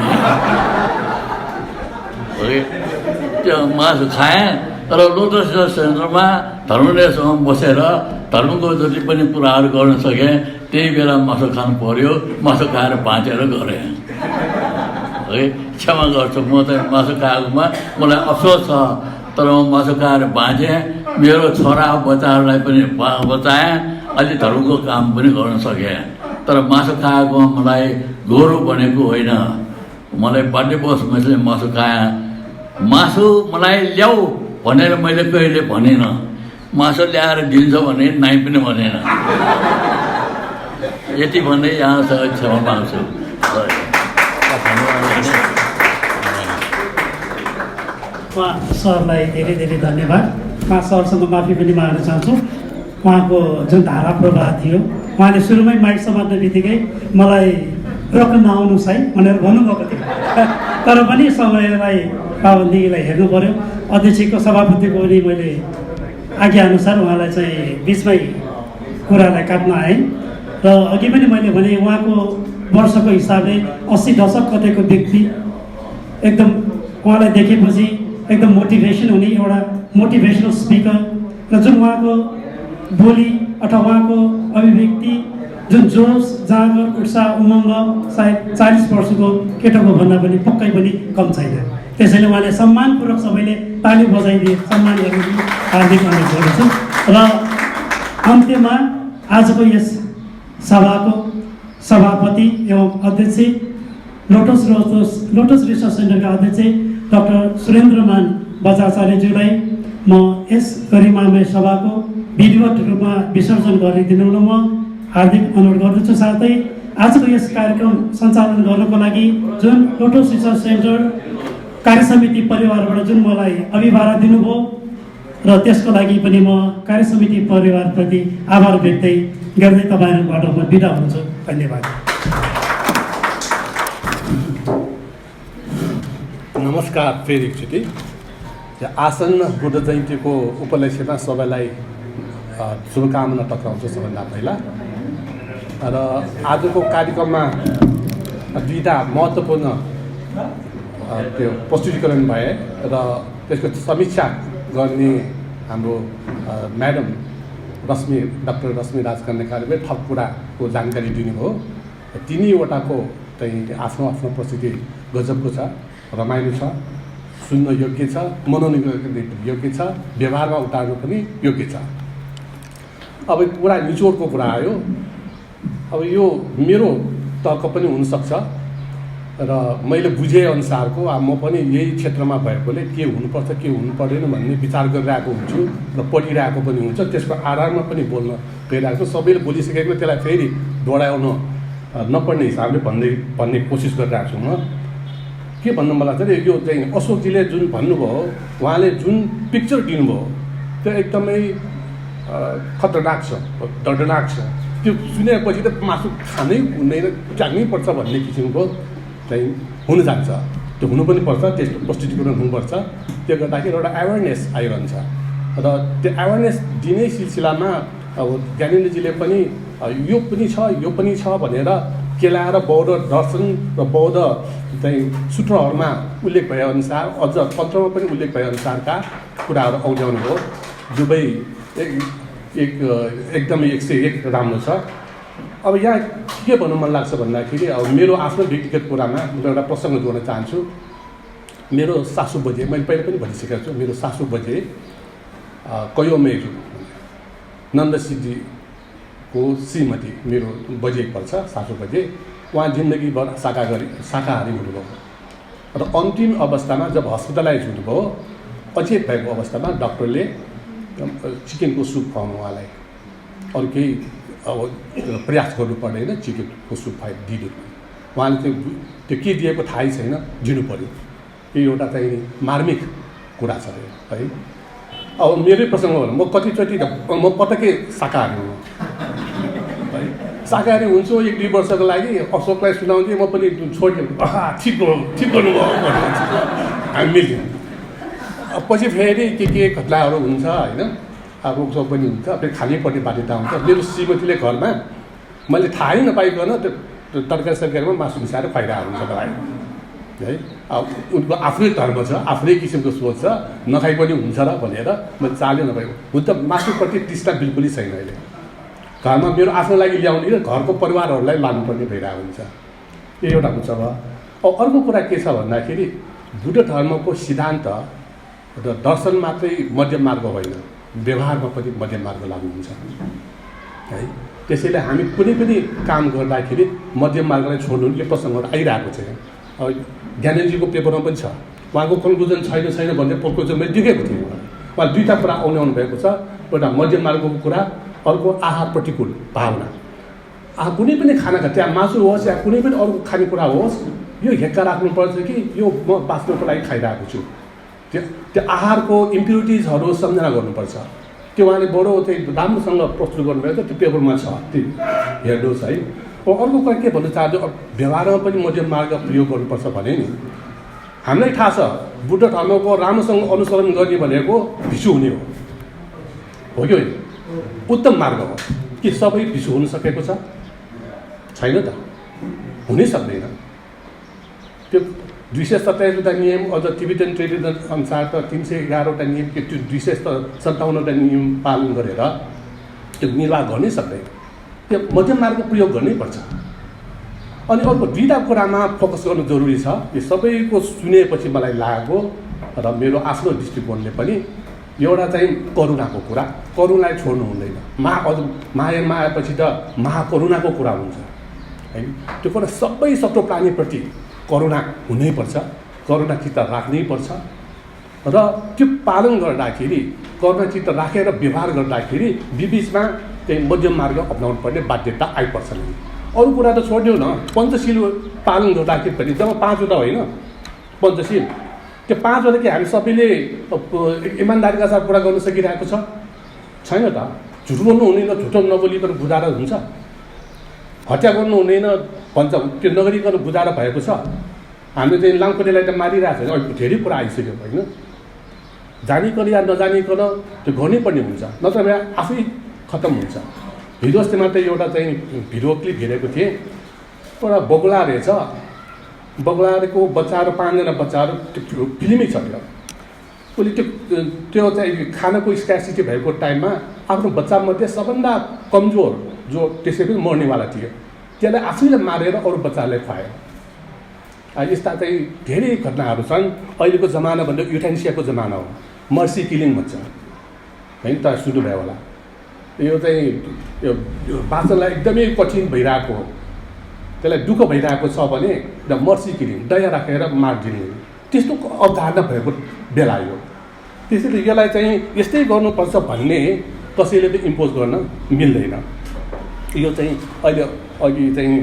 त्यो मासु खाएँ, तर लोटस सेन्टरमा धर्मले बसेर धर्मको जति पनि कुराहरू गर्न सकेँ, त्यही बेला मासु खानु पर्यो, मासु खाएर बाँचेर गरेँ है। क्षमा गर्छु, म चाहिँ मासु खाएकोमा मलाई अफसोस छ, तर म मासु खाएर बाँचेँ, मेरो छोरा बच्चाहरूलाई पनि बचाएँ, अलि धर्मको काम पनि गर्न सकेँ। तर मासु खाएकोमा मलाई गौरव बनेको होइन, मलाई बाध्यवश मैले मासु खाएँ। मासु मलाई ल्याऊ भनेर मैले कहिले भनेन, मासु ल्याएर दिन्छ भने नाइ पनि भनेन। यति भन्दै यहाँसँग क्षमा माग्छु। उहाँ सरलाई धेरै धेरै धन्यवाद। उहाँ सरसँग माफी पनि माग्न चाहन्छु। उहाँको जुन धारा प्रवाह थियो, उहाँले सुरुमै माइक समात्ने बित्तिकै मलाई रोक्न नआउनुहोस् है भनेर भन्नुभएको थियो। तर पनि समयलाई पाबन्दीलाई हेर्नु पऱ्यो। अध्यक्षको सभापतिको पनि मैले आज्ञाअनुसार उहाँलाई चाहिँ बिचमै कुरालाई काट्न आएँ। र अघि पनि मैले भने उहाँको वर्षको हिसाबले 80 दशक कतैको व्यक्ति, एकदम उहाँलाई देखेपछि एकदम मोटिभेसन हुने एउटा मोटिभेसनल स्पिकर, र जुन उहाँको बोली अथवा उहाँको अभिव्यक्ति, जुन जोस, जाँगर, उत्साह, उमङ्ग सायद 40 वर्षको केटाको भन्दा पनि पक्कै पनि कम छैन। त्यसैले उहाँले सम्मानपूर्वक सबैले ताली बजाइदिए सम्मान गर्ने हार्दिक अनुरोध गर्दछु। र अन्त्यमा आजको यस सभाको सभापति एवं अध्यक्ष लोटस रिसर्च सेन्टरका अध्यक्ष डाक्टर सुरेन्द्रमान बजाचार्यज्यूलाई म यस गरिमामय सभाको विधिवत रूपमा विसर्जन गरिदिनुमा म हार्दिक अनुरोध गर्दछु। साथै आजको यस कार्यक्रम सञ्चालन गर्नको लागि जुन लोटस रिसर्च सेन्टर कार्यसमिति परिवारबाट जुन मलाई अभिभार दिनुभयो, र त्यसको लागि पनि म कार्यसमिति परिवारप्रति आभार व्यक्त गर्दै तपाईँहरूबाट म बिदा हुन्छु। धन्यवाद। नमस्कार। फेरि एकचोटि आसन्न बुद्ध जयन्तीको उपलक्ष्यमा सबैलाई शुभकामना टक्राउँछु सबभन्दा पहिला। र आजको कार्यक्रममा 2टा महत्त्वपूर्ण त्यो प्रस्तुतीकरण भए र त्यसको समीक्षा गर्ने हाम्रो म्याडम डाक्टर रश्मि राज कर्णेकाले थप कुराको जानकारी दिनुभयो। 3वटाको चाहिँ आफ्नो आफ्नो प्रस्तुति गजबको छ, रमाइलो छ, सुन्न योग्य छ, मनाउन योग्य छ, व्यवहारमा उतार्नु पनि योग्य छ। अब कुरा निचोडको कुरा आयो। अब यो मेरो तर्क पनि हुनसक्छ र मैले बुझेअनुसारको म पनि यही क्षेत्रमा भएकोले के हुनुपर्छ के हुनु पर्दैन भन्ने विचार गरिरहेको हुन्छु र पढिरहेको पनि हुन्छ। त्यसको आधारमा पनि बोल्न गइरहेको छु। सबैले बोलिसकेको त्यसलाई फेरि दोहोऱ्याउन नपर्ने हिसाबले भन्ने कोसिस गरिरहेको छु। म के भन्नु मलाई चाहिँ यो चाहिँ अशोकजीले जुन भन्नुभयो, उहाँले जुन पिक्चर दिनुभयो त्यो एकदमै खतरनाक छ, दर्दनाक छ। त्यो सुनेपछि त मासु खानै हुँदैन, त्याग्नै पर्छ भन्ने किसिमको चाहिँ हुन जान्छ। त्यो हुनु पनि पर्छ, त्यस्तो प्रस्तुतिकरण हुनुपर्छ। त्यो गर्दाखेरि एउटा एवेरनेस आइरहन्छ र त्यो एवेरनेस दिने सिलसिलामा अब ज्ञानेन्द्रजीले पनि यो पनि छ भनेर केलाएर बौद्ध दर्शन र बौद्ध चाहिँ सूत्रहरूमा उल्लेख भएअनुसार, अझ तन्त्रमा पनि उल्लेख भएअनुसारका कुराहरू औल्याउनु हो। दुवै एकदमै 101 राम्रो छ। अब यहाँ के भन्नु मन लाग्छ भन्दाखेरि अब मेरो आफ्नो व्यक्तिगत कुरामा म एउटा प्रसङ्ग जोड्न चाहन्छु। मेरो सासू बजे, मैले पहिला पनि भनिसकेको छु, मेरो सासू बजे कयोमेर नन्दसिंहजीको श्रीमती मेरो बजे पर्छ, सासू बजे। उहाँ जिन्दगीभर शाकाहारी हुनुभयो र अन्तिम अवस्थामा जब हस्पिटलाइज हुनुभयो, अचेत भएको अवस्थामा डक्टरले चिकनको सुप खुवाउनु उहाँलाई, अरू केही अब प्रयास गर्नु पर्दैन, चिकनको सुप दिनु। उहाँले त्यो के दिएको थाहै छैन, दिनु पऱ्यो। यो एउटा चाहिँ मार्मिक कुरा छ है। अब मेरै प्रसङ्ग भनौँ, म कतिचोटि म पटक्कै शाकाहारी हुँ है। शाकाहारी हुन्छु 1-2 वर्षको लागि, अशोकलाई सुनाउँदै म पनि छोडिदिएँ, ठिक गर्नुभयो हामी मिल्यौँ। पछि फेरि के घटनाहरू हुन्छ होइन, अब रोकसोक पनि हुन्छ, फेरि खानैपर्ने बाध्यता हुन्छ। मेरो श्रीमतीले घरमा मैले थाहै नपाइकन त्यो तरकारी सरकारीमा मासु मिसाएर खुवाइरहेको हुन्छ मलाई है। अब उनको आफ्नै धर्म छ, आफ्नै किसिमको सोच छ, नखाइ पनि हुन्छ र भनेर मैले चाल्नै नपाएको। हुन त मासुप्रति तृष्णा बिल्कुलै छैन अहिले। घरमा मेरो आफ्नो लागि ल्याउने र घरको परिवारहरूलाई लानुपर्ने भइरहेको हुन्छ। यो एउटा हुन्छ भयो। अब अर्को कुरा के छ भन्दाखेरि बुद्ध धर्मको सिद्धान्त र दर्शन मात्रै मध्यम मार्ग होइन, व्यवहारमा पनि मध्यम मार्ग लाग्नुहुन्छ है। त्यसैले हामी कुनै पनि काम गर्दाखेरि मध्यम मार्गलाई छोड्नु, यो प्रसङ्गहरू आइरहेको छ। अब ज्ञानेन्द्रजीको पेपरमा पनि छ, उहाँको कन्क्लुजन छैन भन्ने कन्क्लुजन मैले देखेको थिएँ। उहाँ 2टा कुरा आउनु भएको छ, एउटा मध्यम मार्गको कुरा, अर्को आहार प्रतिकूल भावना। कुनै पनि खानाका, त्यहाँ मासु होस् या कुनै पनि अरू खानेकुरा होस्, यो हेक्का राख्नुपर्छ कि यो म बाँच्नको लागि खाइरहेको छु। त्यो आहारको इम्प्युरिटिजहरू सम्झना गर्नुपर्छ। त्यो उहाँले बडो चाहिँ राम्रोसँग प्रस्तुत गर्नुभएको छ, त्यो पेपरमा छ, त्यो हेर्नुहोस् है। अर्को कुरा के भन्न चाहन्छु, व्यवहारमा पनि मध्यम मार्ग प्रयोग गर्नुपर्छ भने नि हामीलाई थाहा छ बुद्ध धर्मको राम्रोसँग अनुसरण गर्ने भनेको भिसु हुने हो कि होइन? उत्तम मार्ग हो कि सबै भिसु हुन सकेको छ? छैन त, हुनै सक्दैन। त्यो 227वटा नियम, अझ टिबेटन ट्रेडिसन अनुसार त 311वटा नियम, त्यो 257वटा नियम पालन गरेर त्यो निर्वाह गर्नै सक्दैन। त्यो मध्यम मार्ग प्रयोग गर्नै पर्छ। अनि अर्को 2टा कुरामा फोकस गर्नु जरुरी छ। यो सबैको सुनेपछि मलाई लागेको र मेरो आफ्नो दृष्टिकोणले पनि एउटा चाहिँ करुणाको कुरा, करुणालाई छोड्नु हुँदैन। मायामा आएपछि त महाकरुणाको कुरा हुन्छ है। त्यो कुरा सबै प्राणीप्रति करुणा हुनैपर्छ, करुणा चित्त राख्नैपर्छ र त्यो पालन गर्दाखेरि, करुणा चित्त राखेर व्यवहार गर्दाखेरि बिचमा चाहिँ मध्यम मार्ग अप्नाउनु पर्ने बाध्यता आइपर्छ नि। अरू कुरा त छोडिदिउँ न, पञ्चशील पालन गर्दाखेरि पनि जब 5वटा होइन पञ्चशील, त्यो 5वटा के हामी सबैले इमान्दारीका साथ पुरा गर्न सकिरहेको छैन त? झुट बोल्नु हुँदैन, झुटो नबोलिकन गुजारा हुन्छ। हत्या गर्नु हुँदैन भन्छ, त्यो नगरिकन गुजारा भएको छ। हामीले चाहिँ लामखुट्टेलाई त मारिरहेको छ, अहिले धेरै कुरा आइसक्यो होइन। जानिकन या नजानिकन त्यो गर्नै पर्ने हुन्छ, नत्र भए आफै खत्तम हुन्छ। हिजो अस्ति मात्रै एउटा चाहिँ भिडियो क्लिप हेरेको थिएँ। एउटा बगुला रहेछ, बगुलाको बच्चाहरू 5जना बच्चाहरू, त्यो फिल्मै छ। उसले त्यो चाहिँ खानाको स्क्यासिटी भएको टाइममा आफ्नो बच्चामध्ये सबभन्दा कमजोर जो त्यसै पनि मर्नेवाला थियो, त्यसलाई आफैले मारेर अरू बच्चाहरूलाई खुवायो। यस्ता चाहिँ धेरै घटनाहरू छन्। अहिलेको जमाना भन्दा युथेन्सियाको जमाना हो, मर्सी किलिङ भन्छ होइन त, सुन्नुभयो होला। यो चाहिँ यो बाँच्नलाई एकदमै कठिन भइरहेको हो, त्यसलाई दुःख भइरहेको छ भने मर्सी किलिङ, दया राखेर मारिदिने, त्यस्तो अवधारणा भएको बेला यो। त्यसैले यसलाई चाहिँ यस्तै गर्नुपर्छ भन्ने कसैले पनि इम्पोज गर्न मिल्दैन। यो चाहिँ अघि चाहिँ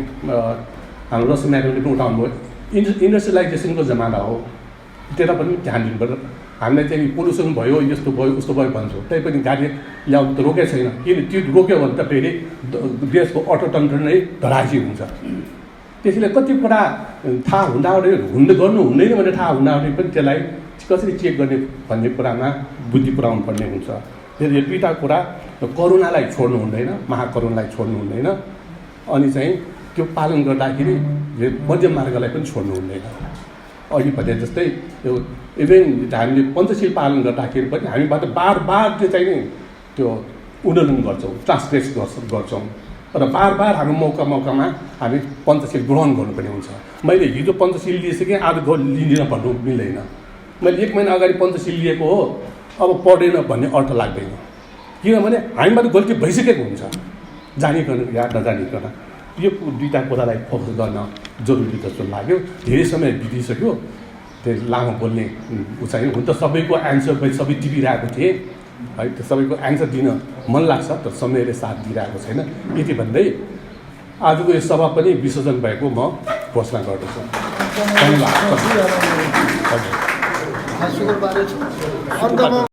हाम्रो रसम्याडमले पनि उठाउनु भयो, इन्डस्ट्रियलाइजेसनको जमाना हो, त्यसलाई पनि ध्यान दिनु पर्छ। हामीलाई चाहिँ पोल्युसन भयो यस्तो भयो उस्तो भयो भन्छौँ, तैपनि गाडी ल्याउनु त रोकेको छैन। किन त्यो रोक्यो भने त फेरि देशको अर्थतन्त्र नै धराशी हुन्छ। त्यसैले कति कुरा थाहा हुँदै गर्नु हुँदैन भने थाहा हुँदाहुँदै पनि त्यसलाई कसरी चेक गर्ने भन्ने कुरामा बुद्धि पुऱ्याउनु पर्ने हुन्छ। फेरि यो दुईवटा कुरा, करुणालाई छोड्नु हुँदैन, महाकरुणालाई छोड्नु हुँदैन, अनि चाहिँ त्यो पालन गर्दाखेरि मध्यम मार्गलाई पनि छोड्नु हुँदैन। अघि भने जस्तै यो इभेन हामीले पञ्चशील पालन गर्दाखेरि पनि हामीबाट बार बार त्यो चाहिँ नि त्यो उल्लङ्घन गर्छौँ, ट्रान्सग्रेस गर्छौँ र बार बार हामी मौकामा हामी पञ्चशील ग्रहण गर्नुपर्ने हुन्छ। मैले हिजो पञ्चशील लिइसकेँ, आज लिँदिनँ भन्नु मिल्दैन। मैले 1 महिना अगाडि पञ्चशील लिएको हो, अब पढेन भन्ने अर्थ लाग्दैन, किनभने हामीबाट गल्ती भइसकेको हुन्छ, जानिकन या नजानिकन। यो दुईवटा कुरालाई फोकस गर्न जरुरी जस्तो लाग्यो। धेरै समय बितिसक्यो, धेरै लामो बोल्ने चाहिँ हुन त सबैको एन्सर मैले सबै टिपिरहेको थिएँ है, त्यो सबैको एन्सर दिन मन लाग्छ, तर समयले साथ दिइरहेको छैन। यति भन्दै आजको यो सभा पनि विसर्जन भएको म घोषणा गर्दछु। धन्यवाद।